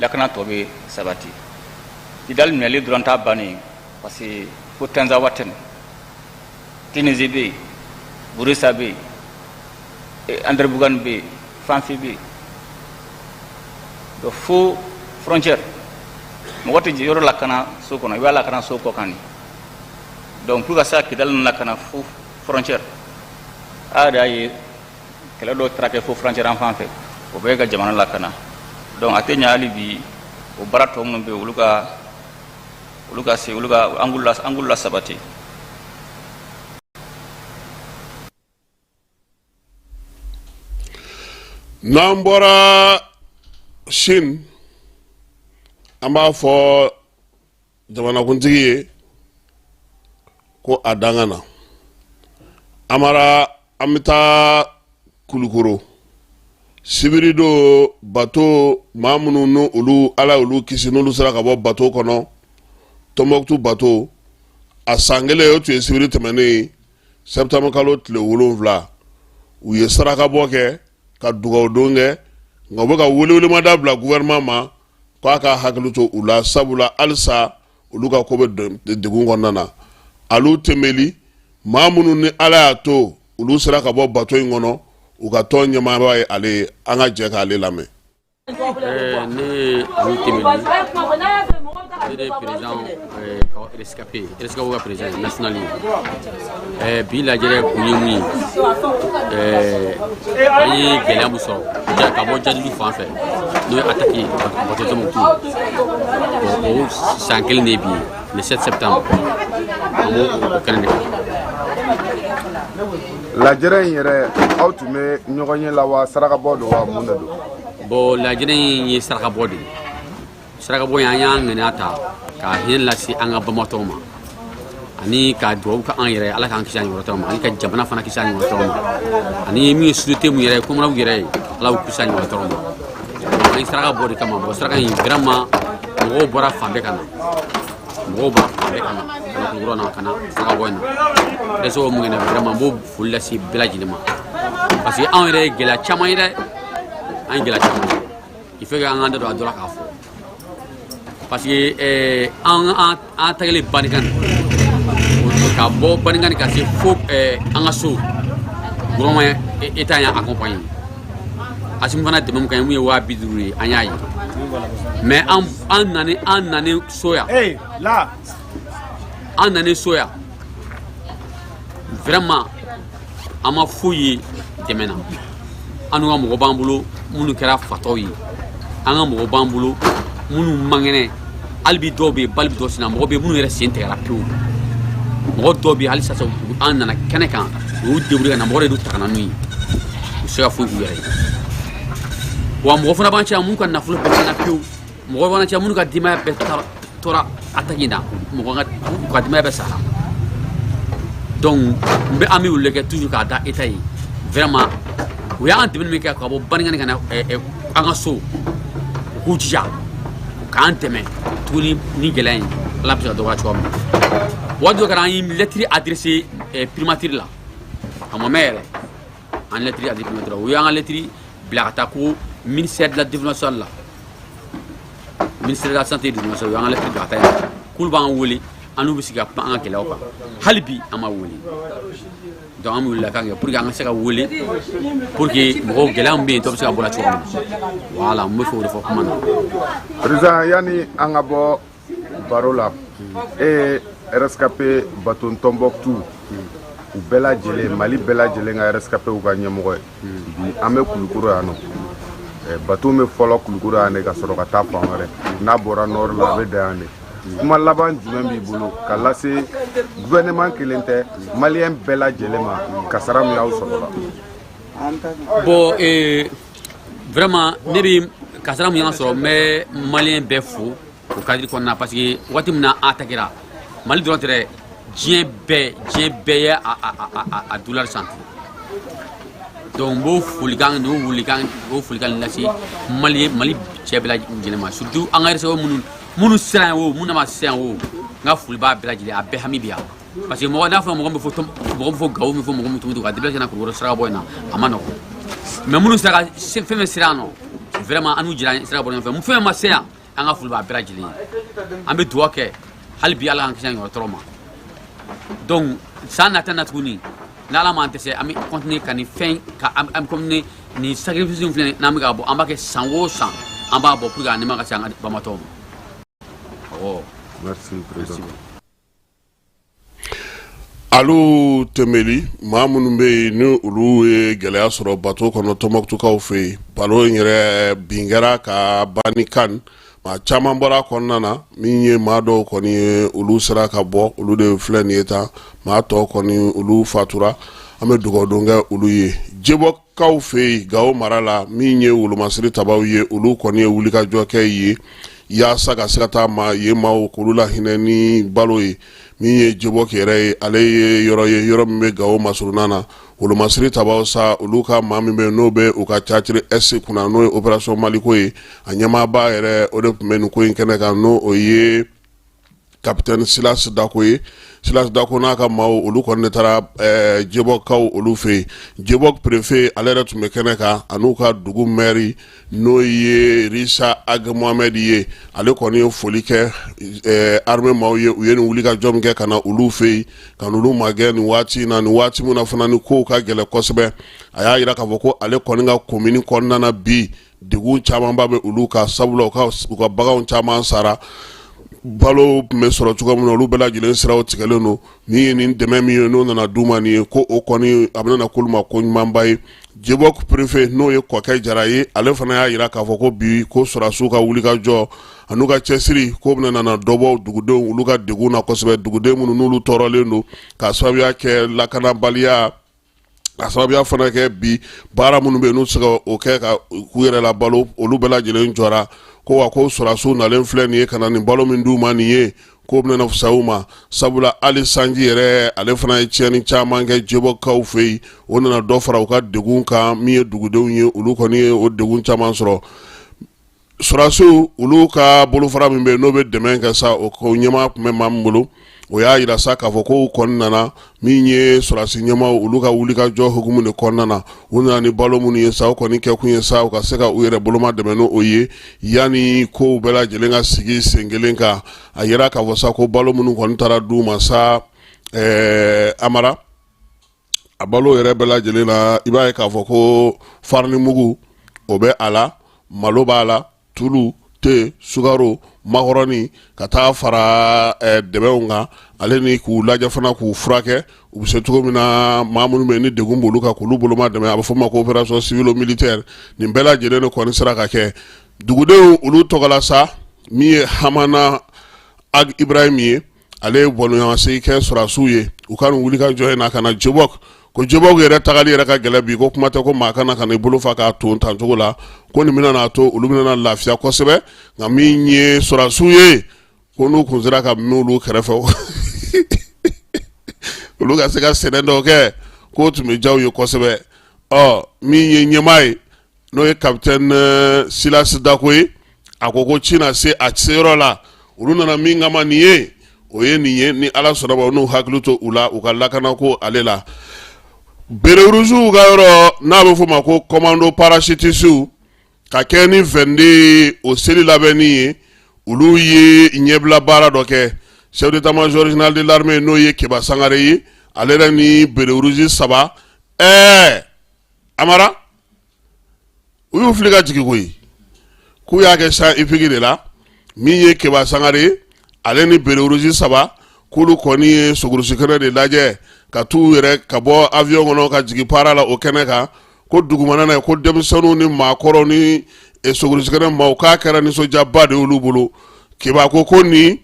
lakana tɔ bɛ sabati. Kidali minɛli dɔrɔn t'a bannen, parce que fo Tinzaouatène, Tunisie bɛ yen, Burusa bɛ yen, Anderamboukane bɛ yen, Fanfi bɛ yen. Donc fo frontière, mɔgɔ tɛ yɔrɔ lakana so kɔnɔ, i b'a lakana so kɔ kan de. Donc pour ka se ka Kidali lakana fo frontière, a yɛrɛ y'a ye kɛlɛ dɔw taara kɛ fo frontière an fan fɛ, o bɛɛ ka jamana lakana. Donc a tɛ ɲɛ hali bi, o baara tɔ minnu bɛ yen, olu ka se olu ka an k'olu la sabati. N'an bɔra Chine, an b'a fɔ jamanakuntigi ye ko a danga na. Amara, an bɛ taa Kulukoro sibiri don. Bato maa minnu n olu Ala olu kisi, n'olu sera ka bɔ bato kɔnɔ, Tɔnbɔkutu bato, a san kelen, o tun ye sibiri tɛmɛnen ye, septembre kalo tile 7. U ye sarakabɔ kɛ ka dugawudon kɛ, nka u bɛ ka welewelemada bila gouvernement ma k'a ka hakili to u la, sabula halisa olu ka ko bɛ degun kɔnɔna na. Alu Tɛnbeli, maa minnu ni Ala y'a to olu sera ka bɔ bato in kɔnɔ, u ka tɔn ɲɛmaaba ye ale ye. An ka jɛ k'ale lamɛn. Ne ye Alu Tɛnbeli, ne de ye président rescapé, rescapé ka président national ye. Bi lajɛrɛ kun ye mun ye? An ye gɛlɛya mun sɔrɔ ka bɔ jadidi fan fɛ, n'o ye attaque ye bateau Tombouctou, bon, o san kelen de ye bi ye, le 7 septembre, an b'o o kɛnɛ de kan. Lajɛrɛ in yɛrɛ, aw tun bɛ ɲɔgɔn ye la wa, sarakabɔ don wa, mun de don? Bon, lajɛrɛ in ye sarakabɔ de ye. Sarakabɔ in, an y'an ŋaniya ta ka hinɛ lase an ka banbatɔw ma, ani ka dugawu kɛ an yɛrɛ, Ala k'an kisi a ɲɔgɔn tɔɔrɔ ma, ani ka jamana fana kisi a ɲɔgɔn tɔɔrɔ ma, ani min ye société mun yɛrɛ ye, kɔmɔnaw yɛrɛ ye, Ala k'u kisi a ɲɔgɔn tɔɔrɔ ma. An ye saraka bɔ de kama. Bon, saraka in, vraiment, mɔgɔw bɔra fan bɛɛ ka na, mɔgɔw bɔra fan bɛɛ ka na, ka na Kulukɔrɔ na, ka na saraka bɔ in na. Dɛsɛ mun kɛnɛ, vraiment, n b'o foli lase bɛɛ lajɛlen ma, parce que anw yɛrɛ ye gɛlɛya caman ye dɛ, an ye gɛlɛya caman ye. Il faut que an k'an da don a dɔ la k'a fɔ, parce que an tagalen Banikani, ka bɔ Banikani ka se fo an ka so, gouvernement, état y'an accompagné. Asimi fana dɛmɛ mun kan ye, mun ye 50 000 ye, an y'a ye. Mais an nani so yan, an nani so yan, vraiment, an ma foyi ye dɛmɛ na. An n'u ka mɔgɔ b'an bolo minnu kɛra fatɔw ye, an ka mɔgɔ b'an bolo minnu man kɛnɛ hali bi, dɔw bɛ yen bali bɛ dɔw sen na, mɔgɔ bɛ yen minnu yɛrɛ sen tigɛra pewu, mɔgɔ dɔw bɛ yen hali sisan an nana kɛnɛ kan, u y'u débrouiller ka na, mɔgɔ de y'u ta ka na n'u ye, u se ka foyi k'u yɛrɛ ye. Wa mɔgɔ fana b'an cɛ minnu ka nafolo bɛɛ tiɲɛna pewu, mɔgɔ fana cɛ minnu ka denbaya bɛɛ tora attaque in na, mɔgɔ ka u ka denbaya bɛɛ sara. Donc n bɛ an bɛ wele kɛ toujours k'a da état ye, vraiment, u y'an dɛmɛ min kɛ ka bɔ Banikani ka na an ka so, u k'u jija u k'an dɛmɛ tuguni ni gɛlɛya in, Ala bɛ se ka dɔgɔya cogoya min na. Waati dɔ kɛra, an ye lettre adressé primature la, a ma mɛn yɛrɛ, an lettre adressé primature la, u y'an ka lettre bila ka taa ko ministère de la développement social la, ministère de la santé et du développement social. U y'an ka lettre bila ka taa yen k'olu b'an wele. An n'u bɛ sigi ka kuma an ka gɛlɛyaw kan. Hali bi an ma wele. Donc an bɛ wele kan kɛ pour que an ka se ka wele, pour que mɔgɔw, gɛlɛya min bɛ yen, dɔ bɛ se ka bɔ la cogo min na. Voilà, n bɛ fɛ o de fɔ kuma na. Président, yanni an ka bɔ baro la, e ye RSKP bateau Tombouctou u bɛɛ lajɛlen, Mali bɛɛ lajɛlen ka RSKP u ka ɲɛmɔgɔ ye. Bi an bɛ Kulukoro yan nɔ. Bateau bɛ fɔlɔ Kulukoro yan de ka sɔrɔ ka taa fan wɛrɛ. N'a bɔra nord la, a bɛ dan yan de. Kuma laban jumɛn b'i bolo ka lase gouvernement kelen tɛ, malien bɛɛ lajɛlen ma, kasara min y'aw sɔrɔ la? Bon, vraiment, ne bɛ kasara min y'an sɔrɔ, n bɛ malien bɛɛ fo o cadre kɔnɔna, parce que waati min na a attaquera, Mali dɔrɔn tɛ dɛ, diɲɛ bɛɛ, diɲɛ bɛɛ ye a douleur sentir. Donc n b'o folikan n'o welekan, o folikan lase Mali, Mali cɛ bɛɛ lajɛlen ma, surtout an ka RSO minnu sera yan o, minnu ma se yan o, n ka foli b'a bɛɛ lajɛlen, a bɛɛ hami bi yan. Parce que mɔgɔ n'a fɔra mɔgɔ min fɔ, mɔgɔ min fɔ Gawo, min fɔ mɔgɔ min Tumutu ka déplacé na Kulukɔrɔ sira bɔ in na, a ma nɔgɔn. Mais minnu sera ka fɛn fɛn sera yan nɔ, vraiment, an n'u jira sira bɔ ɲɔgɔn fɛ. Fɛn fɛn ma se yan, an ka foli b'a bɛɛ lajɛlen ye. An bɛ dugawu kɛ hali bi, Ala k'an kisi a ɲɔgɔn tɔɔrɔ ma. Donc san nata na tuguni, n'Ala m'an dɛsɛ, an bɛ continuer ka nin fɛn ka an bɛ continuer nin sacrifice in filɛ, n'an bɛ ka bɔ, an b'a kɛ san o san, an b'a bɔ pour que a nɛma ka se an ka bamatɔw ma, awɔ. Merci, président. Alu Tɛmɛli, maa minnu bɛ yen ni olu ye gɛlɛya sɔrɔ bateau kɔnɔ Tɔnbɔkutukaw fɛ yen, bateau in yɛrɛ bin kɛra ka ban ni kan maa caman bɔra a kɔnɔna na. Min ye maa dɔw kɔni ye, olu sera ka bɔ, olu de filɛ nin ye tan. Maa tɔ kɔni, olu fatura. An bɛ dugawu don kɛ olu ye. Jebɔkaw fɛ yen, Gawo mara la, min ye wolomasiri tabaw ye, olu kɔni ye wulikajɔ kɛ ye yaasa ka se ka taa maa yen maaw k'olu la hinɛ ni balo ye. Min ye Jebɔk yɛrɛ ye, ale ye yɔrɔ ye, yɔrɔ min bɛ Gawo masurunna na. Wolomasiri tabaw sa, olu ka maa min bɛ n'o bɛ u ka cadre S kunna, n'o ye opération Maliko ye, a ɲɛmaaba yɛrɛ, o de tun bɛ nin ko in kɛnɛ kan, n'o o ye capitaine Silas Dako ye. Silas Dako n'a ka maaw, olu kɔni de taara Jebɔkaw olu fɛ yen. Jebɔk préfet, ale yɛrɛ tun bɛ kɛnɛ kan, an'u ka dugu maire, n'o ye Risa Ag Mohamed ye. Ale kɔni ye foli kɛ armée maaw ye, u ye nin wulikajɔ min kɛ ka na olu fɛ yen, ka n'olu magɛn nin waati in na, nin waati min na fana ni kow ka gɛlɛn kosɛbɛ. A y'a jira k'a fɔ ko ale kɔni ka commune kɔnɔna na bi, degun camanba bɛ olu kan, sabula u ka baganw caman sara. Balo tun bɛ sɔrɔ cogo min na, olu bɛɛ lajɛlen siraw tigɛlen don. Min ye nin dɛmɛ min ye, n'o nana d'u ma nin ye, ko o kɔni a bɛna k'olu ma ko ɲumanba ye. Jebɔk préfet, n'o ye Kɔkɛ Jara ye, ale fana y'a jira k'a fɔ ko bi ko sɔrɔdasiw ka wulikajɔ an'u ka cɛsiri k'o bɛna nana dɔ bɔ dugudenw olu ka degun na kosɛbɛ, duguden minnu n'olu tɔɔrɔlen don k'a sababuya kɛ lakanabaliya, a sababuya fana kɛ bi baara minnu bɛ yen n'u tɛ se ka o kɛ ka k'u yɛrɛ labalo, olu bɛɛ lajɛlen jɔra. Ko wa ko sɔrɔdasiw nalen filɛ nin ye ka na nin balo min d'u ma nin ye, k'o bɛna fisaya u ma, sabula hali sanji yɛrɛ, ale fana ye tiɲɛni caman kɛ Jebɔkaw fɛ yen. O nana dɔ fara u ka degun kan. Min ye dugudenw ye, olu kɔni ye o degun caman sɔrɔ. Sɔrɔdasiw olu ka bolofara min bɛ yen n'o bɛ dɛmɛ kɛ sa, o ko ɲɛmaa tun bɛ maa min bolo, o y'a jira sa k'a fɔ ko kɔni nana min ye sɔrɔdasi ɲɛmaaw olu ka wulikajɔ hukumu de kɔnɔna na. U nana ni balo minnu ye sa, o kɔni kɛkun ye sa u ka se ka u yɛrɛ boloma dɛmɛ n'o ye yanni kow bɛɛ lajɛlen ka sigi sen kelen kan. A yira k'a fɔ sa ko balo minnu kɔni taara d'u ma sa, Amara, a balo yɛrɛ bɛɛ lajɛlen na, i b'a ye k'a fɔ ko farini mugu o bɛ a la, malo b'a la, tulu, te, sukaro, makɔrɔni, ka taa fara dɛmɛw kan, ale ni k'u lajɛ fana k'u furakɛ u bɛ se cogo min na. Maa minnu bɛ ni degun b'olu kan, k'olu boloma dɛmɛ, a bɛ fɔ o ma ko opération civilo militaire. Nin bɛɛ lajɛlen de kɔni sera ka kɛ dugudenw olu tɔgɔ la sa. Min ye Hamana Ag Ibrahim ye, ale ye bɔnɲɔgɔnsegin kɛ sɔrɔdasiw ye u ka nin wulikajɔ in na ka na Jebɔk, ko Jebɔk yɛrɛ tagali yɛrɛ ka gɛlɛn bi, ko kuma tɛ ko maa kana ka na i bolo fa k'a ton tan cogo la, ko nin bɛna n'a to olu bɛna na lafiya kosɛbɛ. Nka min ye sɔrɔdasiw ye, ko n'u kun sera ka n'olu kɛrɛfɛ, olu ka se ka sɛnɛ dɔw kɛ, k'o tun bɛ diya u ye kosɛbɛ. Ɔ min ye ɲɛmaa ye, n'o ye capitaine Silas Dako ye, a ko ko ci na se a seyɔrɔ la. Olu nana min kama nin ye, o ye nin ye. Ni Ala sɔnna ma, n'u hakili to u la, u ka lakanako ale la. Béret rougew ka yɔrɔ n'a bɛ f'o ma ko commando parachutistew, ka kɛ ni 22 o seli labɛnni ye, olu ye ɲɛbila baara dɔ kɛ. Chef d'état-major général de l'armée, n'o ye Keba Sangare ye, ale yɛrɛ ni béret rouge saba, Amara, u y'u fili ka jigin koyi. K'u y'a kɛ champ hippique de la. Min ye Keba Sangare ye, ale ni béret rouge saba, k'olu kɔni ye sogorusi kɛnɛ de lajɛ ka t'u yɛrɛ ka bɔ avion kɔnɔ ka jigin para la o kɛnɛ kan. Ko dugumana na, ko denmisɛnninw ni maakɔrɔw ni sogorusi kɛnɛ maaw, k'a kɛra nisɔndiyaba de y'olu bolo. Keba ko nin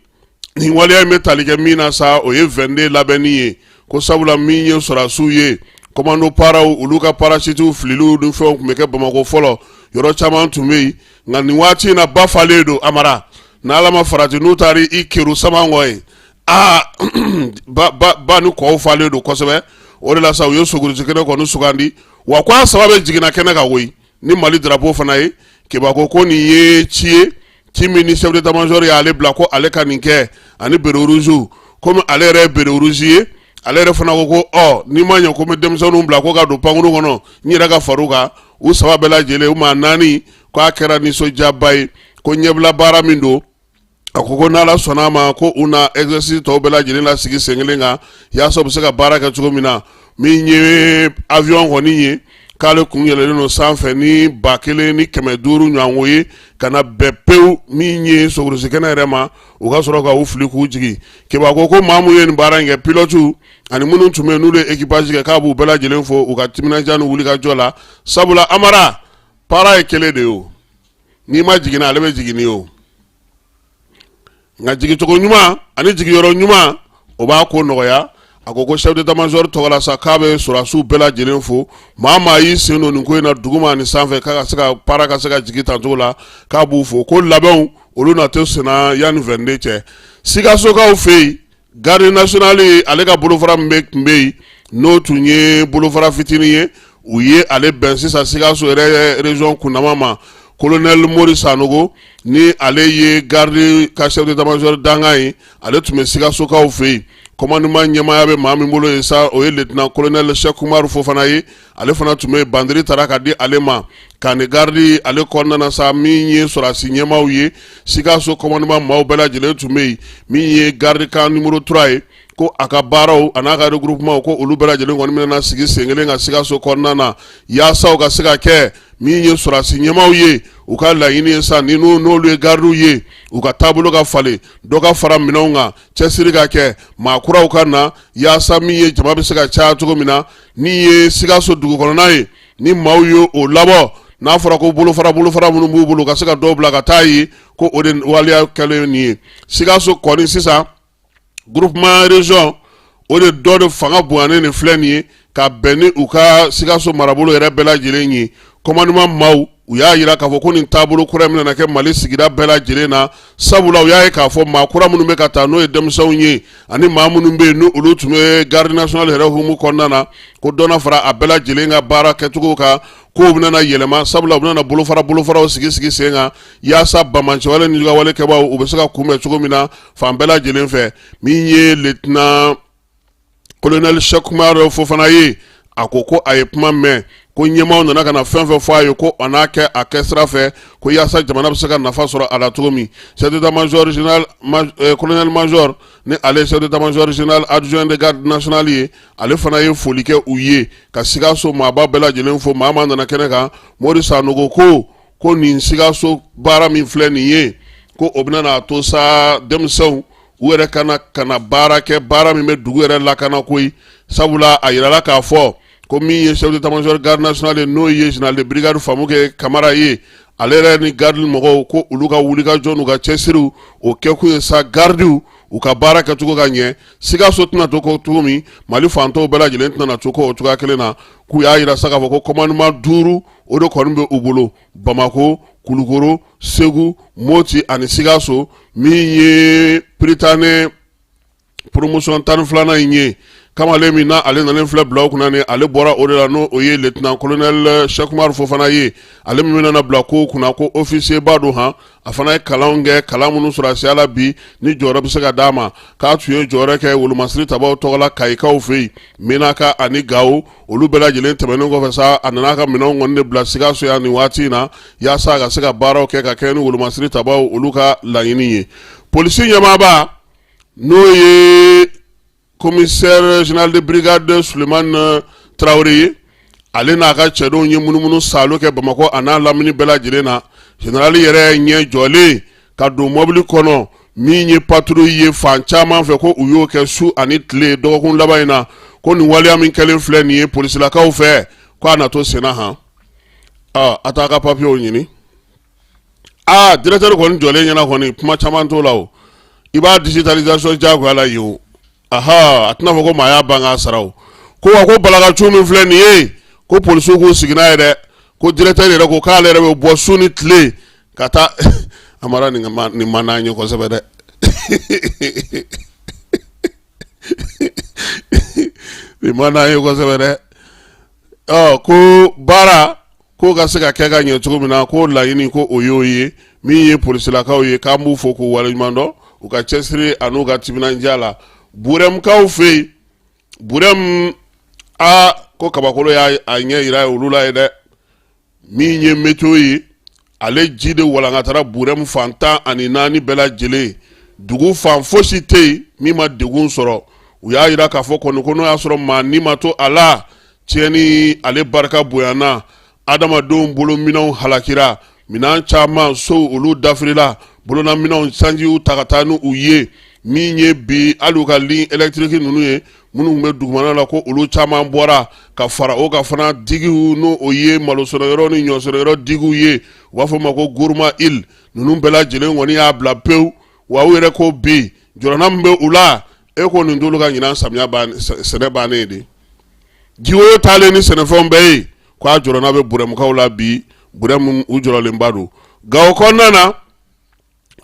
waleya in bɛ tali kɛ min na sa, o ye 22 labɛnni ye. Ko sabula min ye sɔrɔdasiw ye, commando paraw, olu ka parachutes fililiw ni fɛnw tun bɛ kɛ Bamakɔ fɔlɔ, yɔrɔ caman tun bɛ yen. Nka nin waati in na, ba falen don, Amara, n'Ala ma farati, n'u taara i keru Samankɔ ye, aa, ba ni kɔw falen don kosɛbɛ. O de la sa, u ye sogorusi kɛnɛ kɔni sugandi. Wa ko a saba bɛɛ jiginna kɛnɛ kan koyi ni Mali drapeau fana ye. Keba ko nin ye ci ye, ci min ni chef d'état-major y'ale bila ko ale ka nin kɛ ani béret rouge. Komi ale yɛrɛ ye béret rouge ye, ale yɛrɛ fana ko n'i ma ɲɛ ko n bɛ denmisɛnninw bila ko ka don pankuru kɔnɔ, n yɛrɛ ka far'u kan. U saba bɛɛ lajɛlen, u maa naani, k'a kɛra nisɔndiyaba ye. Ko ɲɛbila baara min don, a ko n'Ala sɔnna a ma, ko u na exercice tɔw bɛɛ lajɛlen lasigi sen kelen kan yaasa u bɛ se ka baara kɛ cogo min na. Min ye avion kɔni ye, k'ale kun yɛlɛlen don sanfɛ ni 1500 ɲɔgɔnko ye ka na bɛn pewu min ye sogorusi kɛnɛ yɛrɛ ma, u ka sɔrɔ ka u fili k'u jigin. Keba ko maa minnu ye nin baara in kɛ, pilote ani minnu tun bɛ yen n'olu ye équipage kɛ, k'a b'u bɛɛ lajɛlen fo u ka timinandiya ni wulikajɔ la. Sabula Amara, para ye kelen de ye o, n'i ma jiginna, ale bɛ jigin ni o. Nka jigicogo ɲuman ani jigiyɔrɔ ɲuman, o b'a ko nɔgɔya. A ko chef d'état-major tɔgɔ la sa, k'a bɛ sɔrɔdasiw bɛɛ lajɛlen fo, maa maa y'i sen don nin ko in na duguma ani sanfɛ, k'a ka se ka para ka se ka jigin tancogo la, k'a b'u fo. Ko labɛnw olu na to senna yanni 22 cɛ. Sikasokaw fɛ yen, garde nationale, ale ka bolofara min bɛ tun bɛ yen, n'o tun ye bolofara fitinin ye, u ye ale bɛn sisan Sikaso yɛrɛ région kundama ma. Colonel Mori Sanogo, ni ale ye garde ka chef d'état-major dankan ye, ale tun bɛ Sikasokaw fɛ yen. Commandement ɲɛmaaya bɛ maa min bolo yen sa, o ye lieutenant colonel Cheikh Umaru Fofana ye. Ale fana tun bɛ bandiri tara ka di ale ma ka ni garde ale kɔnɔna na sa. Min ye sɔrɔdasi ɲɛmaaw ye, Sikaso commandement maaw bɛɛ lajɛlen tun bɛ yen. Min ye garde camp numéro 3 ye, ko a ka baaraw a n'a ka regroupement, ko olu bɛɛ lajɛlen kɔni bɛna sigi sen kelen ka Sikaso kɔnɔna na, yaasa u ka se ka kɛ min ye sɔrɔdasi ɲɛmaaw ye. U ka laɲini ye sa, ni n'olu ye gardiw ye, u ka taabolo ka falen, dɔ ka fara minɛnw kan, cɛsiri ka kɛ, maa kuraw ka na, yaasa min ye jama bɛ se ka caya cogo min na. Ni ye Sikaso dugu kɔnɔna ye, ni maaw ye o labɔ, n'a fɔra ko bolofara bolofara minnu b'u bolo, ka se ka dɔw bila ka taa yen, ko o de waleya kɛlen nin ye Sikaso kɔni. Sisan groupement région, o de dɔ de fanga bonyanen nin filɛ nin ye ka bɛn ni u ka Sikaso marabolo yɛrɛ bɛɛ lajɛlen ye. Commandement maaw, u y'a jira k'a fɔ ko nin taabolo kura in bɛna kɛ Mali sigida bɛɛ lajɛlen na. Sabula u y'a ye k'a fɔ maa kura minnu bɛ ka taa, n'o ye denmisɛnw ye, ani maa minnu bɛ yen ni olu tun bɛ garde nationale yɛrɛ hukumu kɔnɔna na, ko dɔ na fara a bɛɛ lajɛlen ka baara kɛcogo kan, kow bɛna yɛlɛma. Sabula u bɛna bolofara bolofaraw sigi sigi sen kan, yaasa banbaanciwale ni juguyawale kɛbaaw, u bɛ se ka kunbɛn cogo min na fan bɛɛ lajɛlen fɛ. Min ye lieutenant colonel Cheikh Umar Fofana ye, a ko a ye kuma mɛn, ko ɲɛmaaw nana ka na fɛn fɛn fɔ a ye, ko a n'a kɛ a kɛ sira fɛ, ko yaasa jamana bɛ se ka nafa sɔrɔ a la cogo min. Chef d'état-major général, colonel major, ni ale chef d'état-major général adjoint de garde nationale ye, ale fana ye foli kɛ u ye, ka Sikaso maaba bɛɛ lajɛlen fo, maa maa nana kɛnɛ kan. Mori Sanogo ko nin Sikaso baara min filɛ nin ye, ko o bɛna n'a to sa denmisɛnw u yɛrɛ ka na baara kɛ, baara min bɛ dugu yɛrɛ lakana koyi. Sabula a yirala k'a fɔ ko min ye chef d'état-major garde nationale ye, n'o ye général de brigade Famukɛ Kamara ye, ale yɛrɛ ni garde mɔgɔw, ko olu ka wulikajɔ n'u ka cɛsiriw, o kɛkun ye sa gardiw u ka baara kɛcogo ka ɲɛ. Sikaso tɛna to ko cogo min, Mali fantɔw bɛɛ lajɛlen tɛna to ko o cogoya kelen na. K'u y'a yira sa k'a fɔ ko commandement duuru, o de kɔni bɛ u bolo: Bamakɔ, Kulukoro, Segu, Moti ani Sikaso. Min ye Prytanée promotion 12nan in ye, kamalen min na ale nalen filɛ bila kunna, ni ale bɔra o de la, n'o o ye lieutenant colonel Cheikh Umar Fofana ye, ale min bɛna bila ko kunna, ko officier ba don han. A fana ye kalan kɛ, kalan minnu sɔrɔdasiya la bi, ni jɔyɔrɔ bɛ se ka d'a ma, k'a tun ye jɔyɔrɔ kɛ wolomasiri tabaw tɔgɔ la Kayikaw fɛ yen, Menaka ani Gawo. Olu bɛɛ lajɛlen tɛmɛnen kɔfɛ sa, a nana a ka minɛnw kɔni de bila Sikaso yan nin waati in na, yaasa a ka se ka baaraw kɛ ka kɛ ni wolomasiri tabaw olu ka laɲini ye. Polisi ɲɛmaaba N'o ye commissaire général de brigade Sulemani Tarawele ye, ale n'a ka cɛdenw ye munumunu saalo kɛ Bamakɔ a n'a lamini bɛɛ lajɛlen na. Général yɛrɛ ɲɛ jɔlen ka don mɔbili kɔnɔ min ye patrouille ye fan caman fɛ, ko u y'o kɛ su ani tile dɔgɔkun laban in na, ko nin waleya min kɛlen filɛ nin ye polisilakaw fɛ, ko a na to senna han. A taa ka papiyew ɲini. Aa, directeur kɔni jɔlen ɲɛna kɔni, kuma caman t'o la o, i b'a digitalisation diyagoya la yen o. Aha, a tɛna fɔ ko maa y'a ban k'a sara o. Ko wa ko balakacu min filɛ nin ye, ko polisiw k'u sigi n'a ye dɛ. Ko directeur yɛrɛ ko k'ale yɛrɛ bɛ bɔ su ni tile ka taa. Amara, nin man d'an ye kosɛbɛ dɛ, nin man d'an ye kosɛbɛ dɛ. Ɔ, ko baara ko ka se ka kɛ ka ɲɛ cogo min na, ko laɲini ko o y'o ye. Min ye polisilakaw ye, k'an b'u fo k'u waleɲuman dɔn u ka cɛsiri an'u ka timinandiya la. Burɛmukaw fɛ yen, Burɛmu, a ko kabakolo y'a ɲɛ yira olu la ye dɛ. Min ye météo ye, ale ji de walankatara Burɛmu fan 14 bɛɛ lajɛlen. Dugu fan fosi tɛ yen min ma degun sɔrɔ. U y'a jira k'a fɔ kɔni ko n'o y'a sɔrɔ maa ni ma to a la, tiɲɛni ale barika bonyana. Adamadenw bolo minɛnw halakira, minɛn caman, sow olu dafirila, bolonaminɛnw sanjiw ta ka taa ni u ye. Min ye bi hali u ka ligne électrique ninnu ye minnu bɛ dugumana la, ko olu caman bɔra. Ka fara o kan fana, diguew, n'o o ye malosɛnɛyɔrɔ ni ɲɔsɛnɛyɔrɔ diguew ye, u b'a fɔ o ma ko Gourma Île, ninnu bɛɛ lajɛlen kɔni y'a bila pewu. Wa u yɛrɛ ko bi jɔrɔna min bɛ u la, e ko nin t'olu ka ɲinan samiya sɛnɛ bannen ye de. Jiwoyo taalen ni sɛnɛfɛnw bɛɛ ye, k'a jɔrɔna bɛ Burɛmukaw la bi. Burɛmu, u jɔrɔlenba don. Gawo kɔnɔna na,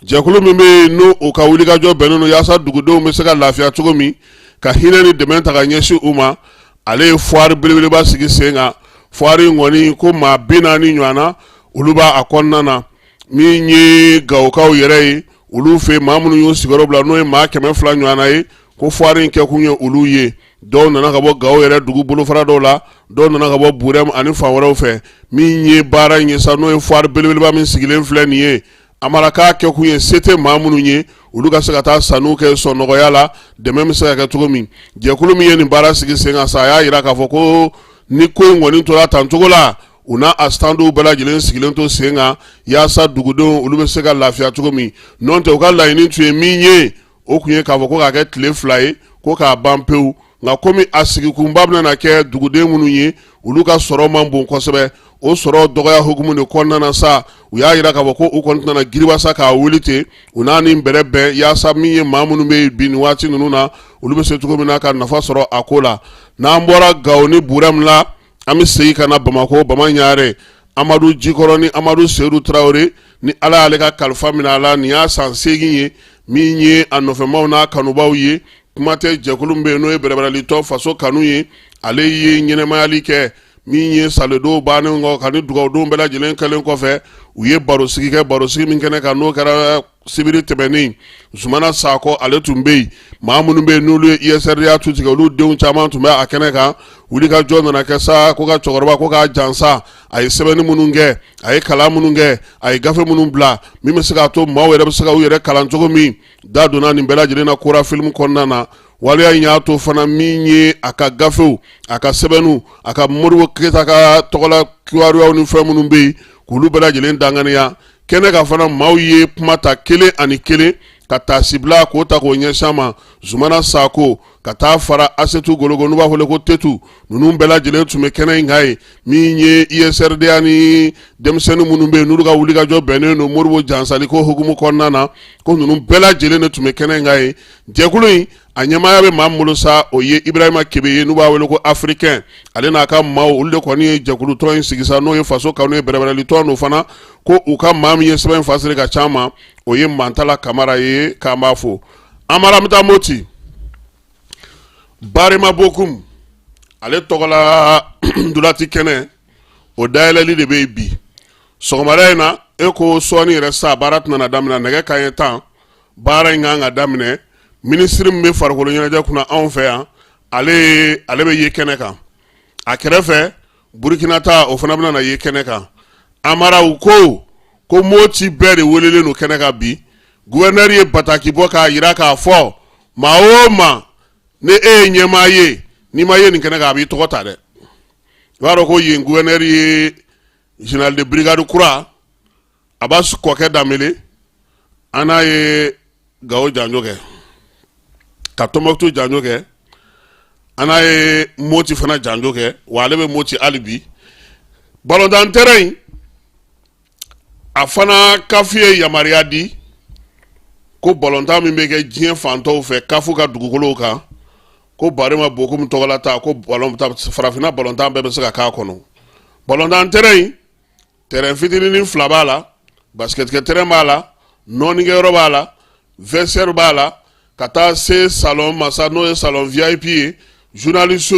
jɛkulu min bɛ yen n'o u ka wulikajɔ bɛnnen don yaasa dugudenw bɛ se ka lafiya cogo min, ka hinɛ ni dɛmɛ ta ka ɲɛsin u ma, ale ye foire belebeleba sigi sen kan. Foire in kɔni, ko maa 40 ɲɔgɔn na olu b'a a kɔnɔna na. Min ye Gawokaw yɛrɛ ye, olu fɛ maa minnu y'u sigiyɔrɔ bila, n'o ye maa 200 ɲɔgɔn na ye, ko foire in kɛkun ye olu ye. Dɔw nana ka bɔ Gawo yɛrɛ dugu bolofara dɔw la, dɔw nana ka bɔ Burɛmu ani fan wɛrɛw fɛ. Min ye baara in ye sa, n'o ye foire belebeleba min sigilen filɛ nin ye, Amara, k'a kɛkun ye se tɛ maa minnu ye, olu ka se ka taa sanniw kɛ sɔnɔgɔya la, dɛmɛ bɛ se ka kɛ cogo min. Jɛkulu min ye nin baara sigi sen kan sa, a y'a jira k'a fɔ ko ni ko in kɔni tora tan cogo la, u n'a a standw bɛɛ lajɛlen sigilen to sen kan yaasa dugudenw olu bɛ se ka lafiya cogo min. N'o tɛ, u ka laɲini tun ye min ye, o tun ye k'a fɔ ko k'a kɛ tile 2 ye, ko k'a ban pewu. Nka komi a sigikunba bɛna kɛ duguden minnu ye, olu ka sɔrɔ man bon kosɛbɛ, o sɔrɔ dɔgɔya hukumu de kɔnɔna na sa, u y'a jira k'a fɔ ko u kɔni tɛna giriba sa k'a wuli ten. U n'a nin bɛrɛ bɛn yaasa min ye maa minnu bɛ yen bi nin waati ninnu na, olu bɛ se cogo min na ka nafa sɔrɔ a ko la. N'an bɔra Gawo ni Burɛmu la, an bɛ segin ka na Bamakɔ, Bama Ɲare, Amadu Jikɔrɔni ni Amadu Seyidu Tarawele, ni Ala y'ale ka kalifa minɛ a la, nin y'a san 8 ye. Min ye a nɔfɛmaw n'a kanubaw ye, kuma tɛ jɛkulu min bɛ yen n'o ye bɛrɛbɛrɛlitɔn Faso Kanu ye, ale ye ɲɛnɛmayali kɛ. Min ye salidon bannen kɔ ka ni dugawudon bɛɛ lajɛlen kɛlen kɔfɛ, u ye barosigi kɛ. Barosigi min kɛnɛ kan, n'o kɛra sibiri tɛmɛnen, Zumana Sakɔ ale tun bɛ yen. Maa minnu bɛ yen n'olu ye USRDA tu tigɛ, olu denw caman tun bɛ a kɛnɛ kan. Wulikajɔ nana kɛ sa, ko ka cɛkɔrɔba ko k'a jansa, a ye sɛbɛnni minnu kɛ, a ye kalan minnu kɛ, a ye gafe minnu bila min bɛ se k'a to maaw yɛrɛ bɛ se ka u yɛrɛ kalan cogo min. Da donna nin bɛɛ lajɛlen na Kora filimu kɔnɔna na. Waleya in y'a to fana, min ye a ka gafew, a ka sɛbɛnniw, a ka Modibo Keyita ka tɔgɔla kibaruyaw ni fɛn minnu bɛ yen, k'olu bɛɛ lajɛlen danganiya kɛnɛ kan fana. Maaw ye kuma ta kelen ani kelen ka taasibila k'o ta k'o ɲɛsin a ma. Zumana Sako ka taa fara Asetu Gologo, n'u b'a fɔ ko Tetu, ninnu bɛɛ lajɛlen tun bɛ kɛnɛ in kan yen. Min ye USRDA ni denmisɛnnin minnu bɛ yen n'olu ka wulikajɔ bɛnnen don Modibo jansali ko hukumu kɔnɔna na, ko ninnu bɛɛ lajɛlen de tun bɛ kɛnɛ in kan yen. Jɛkulu in a ɲɛmaaya bɛ maa min bolo sa, o ye Ibrahima Kebe ye, n'u b'a wele ko Africain. Ale n'a ka maaw, olu de kɔni ye jɛkulu tɔn in sigi sa, n'o ye Faso Kanu ye, bɛrɛbɛrɛli tɔn don fana. Ko u ka maa min ye sɛbɛn in fasiri ka ca ma, o ye Mantala Kamara ye, k'an b'a fo. Amara, an bɛ taa Moti. Barema Bokum ale tɔgɔla ntolaci kɛnɛ o dayɛlɛli de bɛ yen bi sɔgɔmada in na. E ko sɔɔni yɛrɛ sa, baara tɛna daminɛ nɛgɛ kanɲɛ 10, baara in kan ka daminɛ. Minisiri min bɛ farikolo ɲɛnajɛ kunna anw fɛ yan, ale bɛ ye kɛnɛ kan. A kɛrɛfɛ, Burukina ta o fana bɛna na ye kɛnɛ kan. Amara, u ko Moti bɛɛ de welelen don kɛnɛ kan bi. Gouverneur ye bataki bɔ k'a jira k'a fɔ Maa o maa, ni e ye ɲɛmaa ye, n'i ma ye nin kɛnɛ kan, a b'i tɔgɔ ta dɛ. I b'a dɔn ko yen gouverneur ye général de brigade kura Abbas Kɔkɛ Danbele. An n'a ye Gawo janjo kɛ, ka Tɔnbɔkutu janjo kɛ, an n'a ye Moti fana janjo kɛ, wa ale bɛ Moti hali bi. Balontan terrain in, a fana CAF ye yamaruya di ko balontan min bɛ kɛ diɲɛ fantɔw fɛ CAF ka dugukolow kan, ko Barema Bokum tɔgɔla ta, ko farafinna balontan bɛɛ bɛ se ka k'a kɔnɔ. Balontan terrain in, terrain fitinin fila b'a la, basket terrain b'a la, nɔɔnikɛyɔrɔ b'a la, vestiaire b'a la, ka taa se salon masa, n'o ye salon VIP ye. Journaliste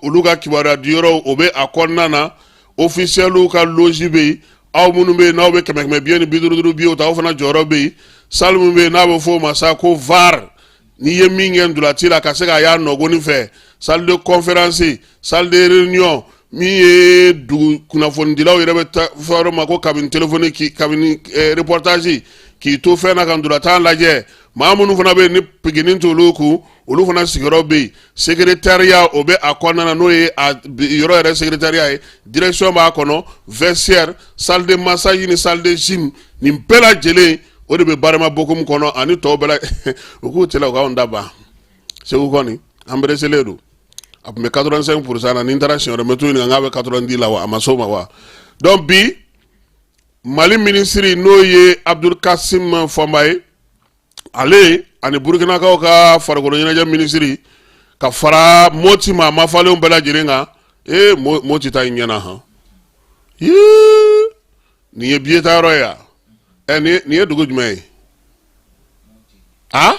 olu ka kibaruya diyɔrɔ, o bɛ a kɔnɔna na. Officiels ka loge bɛ yen. Aw minnu bɛ yen n'aw bɛ kɛmɛ kɛmɛ billet ni bi duuru duuru billet ta, aw fana jɔyɔrɔ bɛ yen. Salle min bɛ yen n'a bɛ f'o ma sa ko VAR, n'i ye min kɛ ntolaci la ka se k'a y'a nɔgɔni fɛ, salle de conférence, salle de réunion, min ye dugu kunnafonidilaw yɛrɛ bɛ taa fɔ yɔrɔ ma ko cabine téléphonique, cabine reportage, k'i to fɛn na ka ntolatan lajɛ. Maa minnu fana bɛ yen ni pigini t'olu kun, olu fana sigiyɔrɔ bɛ yen. Secrétariat, o bɛ a kɔnɔna na, n'o ye a yɔrɔ yɛrɛ secrétariat ye. Direction b'a kɔnɔ, vestiaire, salle de massage ni salle de gym, nin bɛɛ lajɛlen, o de bɛ Barema Bokum kɔnɔ ani tɔw bɛɛ la. U k'u teliya, u k'anw da ban. Segu kɔni, an bereselen don. A tun bɛ 85% na. Ni n taara siɲɛ wɛrɛ, n bɛ t'u ɲininka k'a bɛ 90 la wa, a ma s'o ma wa? Donc bi, Mali minisiri, n'o ye Abdul Kasim Fɔnba ye, ale ani Burukinakaw ka farikolo ɲɛnajɛ minisiri, ka fara Moti maa mafalenw bɛɛ lajɛlen kan. Ee, Moti ta in ɲɛna han. Nin ye billet ta yɔrɔ ye yan. Ɛ, nin ye dugu jumɛn ye? A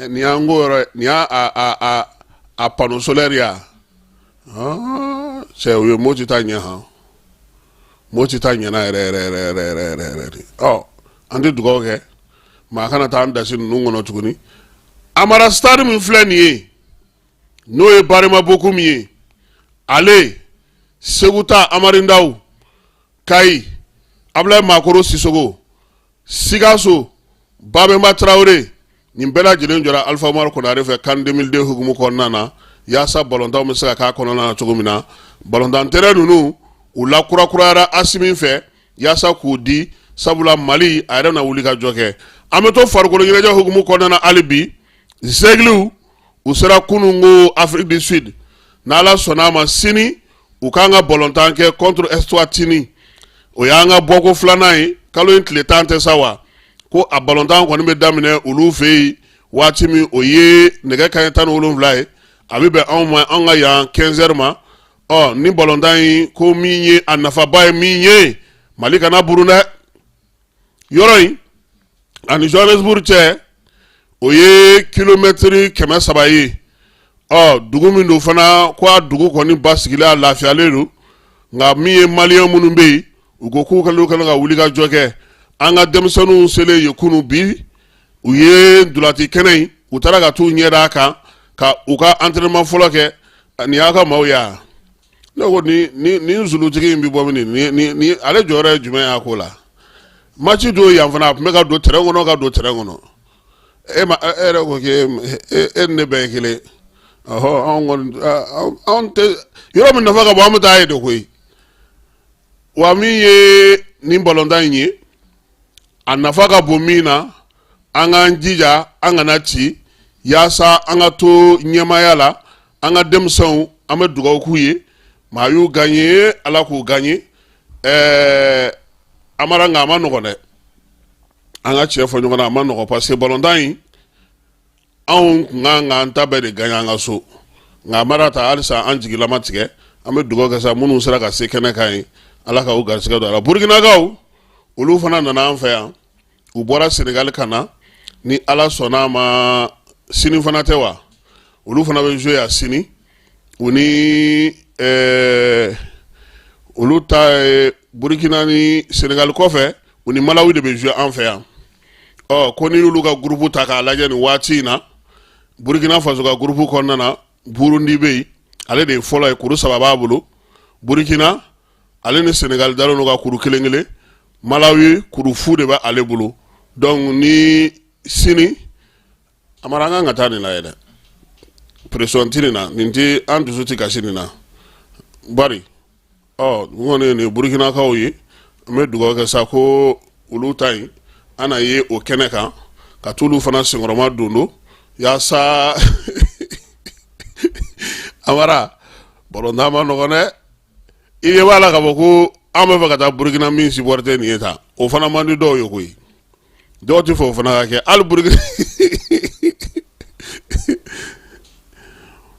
nin y'an ko yɔrɔ ye, nin y'a a panneau solaire ye. Cɛ, u ye Moti ta ɲɛ han. Moti ta ɲɛna yɛrɛ yɛrɛ yɛrɛ yɛrɛ yɛrɛ yɛrɛ yɛrɛ de. Ɔ, an tɛ dugawu kɛ maa kana taa an dasi ninnu kɔnɔ tuguni. Amara stade min filɛ nin ye, n'o ye Barema Bokum ye, ale Segu ta, Amari Ndaw, Kayi Abulayi Makoro Sisogo, Sikaso Babɛnba Tarawele, nin bɛɛ lajɛlen jɔra Alifa Umaru Konare fɛ CAN 2002 hukumu kɔnɔna na, yaasa balontanw bɛ se ka k'a kɔnɔna na cogo min na. Balontan terrain ninnu, u lakurakurayara Asimi fɛ yaasa k'u di, sabula Mali a yɛrɛ na wuli ka jɔ kɛ. An bɛ to farikolo ɲɛnajɛ hukumu kɔnɔna na hali bi. Aigles, u sera kunun ko Afrique du Sud. N'Ala sɔnna a ma, sini u k'an ka balontan kɛ contre Eswatini. O y'an ka bɔko filanan ye kalo in tile 10 tɛ sa wa? Ko a balontan kɔni bɛ daminɛ olu fɛ yen waati min, o ye nɛgɛ kanɲɛ 17 ye. A bɛ bɛn anw ma, an ka yan, 15 heures ma. Ɔ, ni balontan in ko min ye a nafaba ye min ye, Mali kana burun dɛ. Yɔrɔ in ani Johannesburg cɛ, o ye kilomɛtiri 300 ye. Ɔ, dugu min don fana, ko a dugu kɔni basigilen, a lafiyalen don. Nka min ye maliyɛn minnu bɛ yen, u ko k'u kɛlen ka wuli ka jɔ kɛ. An ka denmisɛnninw selen yen kunun, bi u ye ntolaci kɛnɛ in, u taara ka t'u ɲɛ d'a kan ka u ka entraînement fɔlɔ kɛ. Nin y'a ka maaw ye. Ne ko nin zulutigi in bɛ bɔ min ni ale jɔyɔrɔ ye jumɛn y'a ko la? Match don yan fana, a tun bɛ ka don terrain kɔnɔ, ka don terrain kɔnɔ. E ma e yɛrɛ ko k'e e ni ne bɛɛ ye kelen. Ɔhɔ, anw kɔni, anw tɛ yɔrɔ min nafa ka bon, an bɛ taa yen de koyi. Wa min ye nin balontan in ye, a nafa ka bon min na, an k'an jija an kana ci, yaasa an ka to ɲɛmaaya la. An ka denmisɛnw, an bɛ dugawu k'u ye. Maa y'u gagné, Ala k'u gagné. Ɛɛ Amara, nka a ma nɔgɔn dɛ. An ka tiɲɛ fɔ ɲɔgɔn na, a ma nɔgɔn, parce que balontan in, anw tun kan k'an ta bɛɛ de gagné an ka so. Nka a mara ta, halisa an jigilama tigɛ. An bɛ dugawu kɛ sa, minnu sera ka se kɛnɛ kan ye, Ala ka u garisɛgɛ don a la. Burukinakaw, olu fana nana an fɛ yan. U bɔra Senegali ka na. Ni Ala sɔnna a ma, sini fana tɛ wa, olu fana bɛ jouer yan sini. U ni olu ta ye Burukina ni Senegali kɔfɛ, u ni Malawi de bɛ jouer an fɛ yan. Ɔ, ko n'i y'olu ka groupe ta k'a lajɛ nin waati in na, Burukina Faso ka groupe kɔnɔna na, Burundi bɛ yen, ale de ye fɔlɔ ye, kuru saba b'a bolo. Burukina, ale ni Senegali dalen don ka kuru kelen kelen. Malawi, kuru fu de bɛ ale bolo. Donc ni sini Amara, an kan ka taa nin lajɛ dɛ. Pression tɛ nin na, nin tɛ an dusu tɛ kasi nin na. Bari ɔ nin kɔni nin ye Burukinakaw ye. An bɛ dugawu kɛ sa ko olu ta yen an na ye o kɛnɛ kan ka t'olu fana senkɔrɔma don don yaasa. Amara, balontan ma nɔgɔn dɛ. I ɲɛ b'a la k'a fɔ ko an bɛ fɛ ka taa Burukina min supporter nin ye tan, o fana man di dɔw ye koyi. Dɔw tɛ fɛ o fana ka kɛ hali Burukina.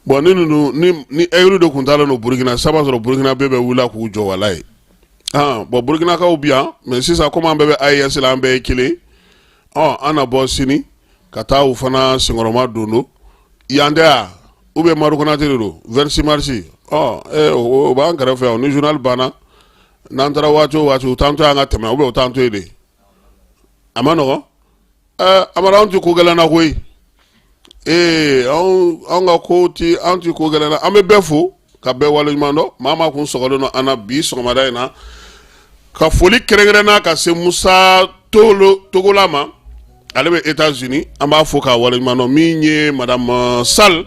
Bon, ni ninnu ni Aigles de tun taalen don Burukina sisan, b'a sɔrɔ Burukina bɛɛ bɛ wuli k'u jɔ walayi. Ah bon, Burukinakaw bi yan, mais sisan komi an bɛɛ bɛ AES la, an bɛɛ ye kelen. Ɔ an na bɔ sini ka taa u fana senkɔrɔma don don yan tɛ yan ou bien Madu Konate de don, 26 mars. Ɔ o b'an kɛrɛfɛ yan. Ni journal banna, n'an taara waati o waati, u t'an to yan ka tɛmɛ, ou bien u t'an to yen de. A ma nɔgɔn. Amara, anw tɛ ko gɛlɛn na koyi. Ee, anw ka ko ti, an tɛ ko gɛlɛn na. An bɛ bɛɛ fo ka bɛɛ waleɲuman dɔn. Maa maa kun sɔgɔlen don an na bi sɔgɔmada in na, ka foli kɛrɛnkɛrɛnna ka se Musa Togola ma, ale bɛ États-Unis, an b'a fo k'a waleɲuman dɔn. Min ye madame Sall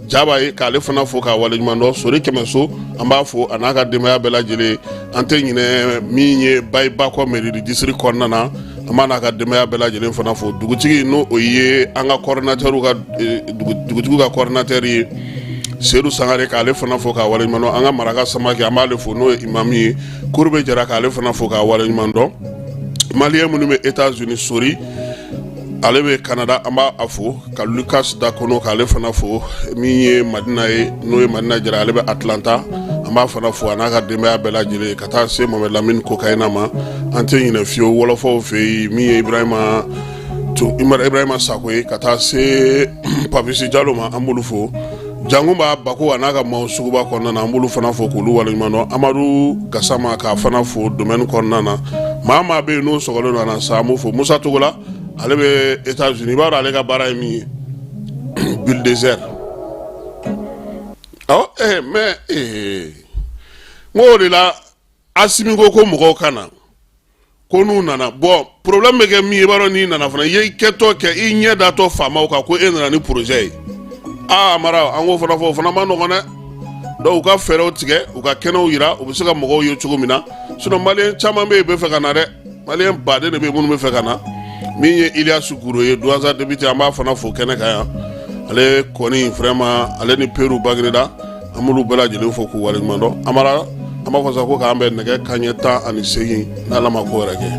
Jaba ye, k'ale fana fo k'a waleɲuman dɔn. Sori Kɛmɛso, an b'a fo a n'a ka denbaya bɛɛ lajɛlen. An tɛ ɲinɛ min ye Bayibakɔ mairie district kɔnɔna na, an b'a n'a ka denbaya bɛɛ lajɛlen fana fo. Dugutigi, n'o o ye an ka coordinateur ka dugutigiw ka coordinateur ye, Seydou Sangare, k'ale fana fo k'a waleɲuman dɔn. An ka maraka Samakɛ, an b'ale fo, n'o ye imamu ye. Kurube Jara, k'ale fana fo k'a waleɲuman dɔn. Malien minnu bɛ États-Unis, Sori, ale bɛ Canada, an b'a fo. Ka Lucas Dakono, k'ale fana fo. Min ye Madina ye, n'o ye Madina Jara, ale bɛ Atlanta, an b'a fana fo a n'a ka denbaya bɛɛ lajɛlen, ka taa se Mohamed Lamine Kokayina ma. An tɛ ɲinɛ fiyewu wɔlɔfɔw fɛ yen, min ye Ibrahima Sako ye, ka taa se Papisi Jalo ma, an b'olu fo. Jankunba Bako a n'a ka maaw suguba kɔnɔna na, an b'olu fana fo k'olu waleɲuman dɔn. Amadu Gasama, k'a fana fo domaine kɔnɔna na. Maa maa bɛ yen n'o sɔgɔlen don a na sa, an b'o fo. Musa Togola, ale bɛ États-Unis, i b'a dɔn ale ka baara ye min ye, bulldozer. Ɔ mais n ko o de la Asimi ko ko mɔgɔw ka na, ko n'u nana, bon, problème bɛ kɛ min ye, i b'a dɔn, n'i nana fana, i ye kɛtɔ kɛ i ɲɛ datɔ faamaw kan ko e nana ni projet ye. Aa Amara, an k'o fana fɔ, o fana ma nɔgɔn dɛ. Donc u ka fɛɛrɛw tigɛ, u ka kɛnɛw yira, u bɛ se ka mɔgɔw ye cogo min na. Sinon malien caman bɛ yen, bɛ fɛ ka na dɛ. Malien baden de bɛ yen minnu bɛ fɛ ka na. Min ye Ilias Guro ye, Douentza député, an b'a fana fo kɛnɛ kan yan. Ale kɔni vraiment, ale ni Peru Bagineda, an b'olu bɛɛ lajɛlen fo k'u waleɲuman dɔn. Amara, an b'a fɔ sa ko k'an bɛn nɛgɛ kanɲɛ 18, n'Ala ma ko wɛrɛ kɛ.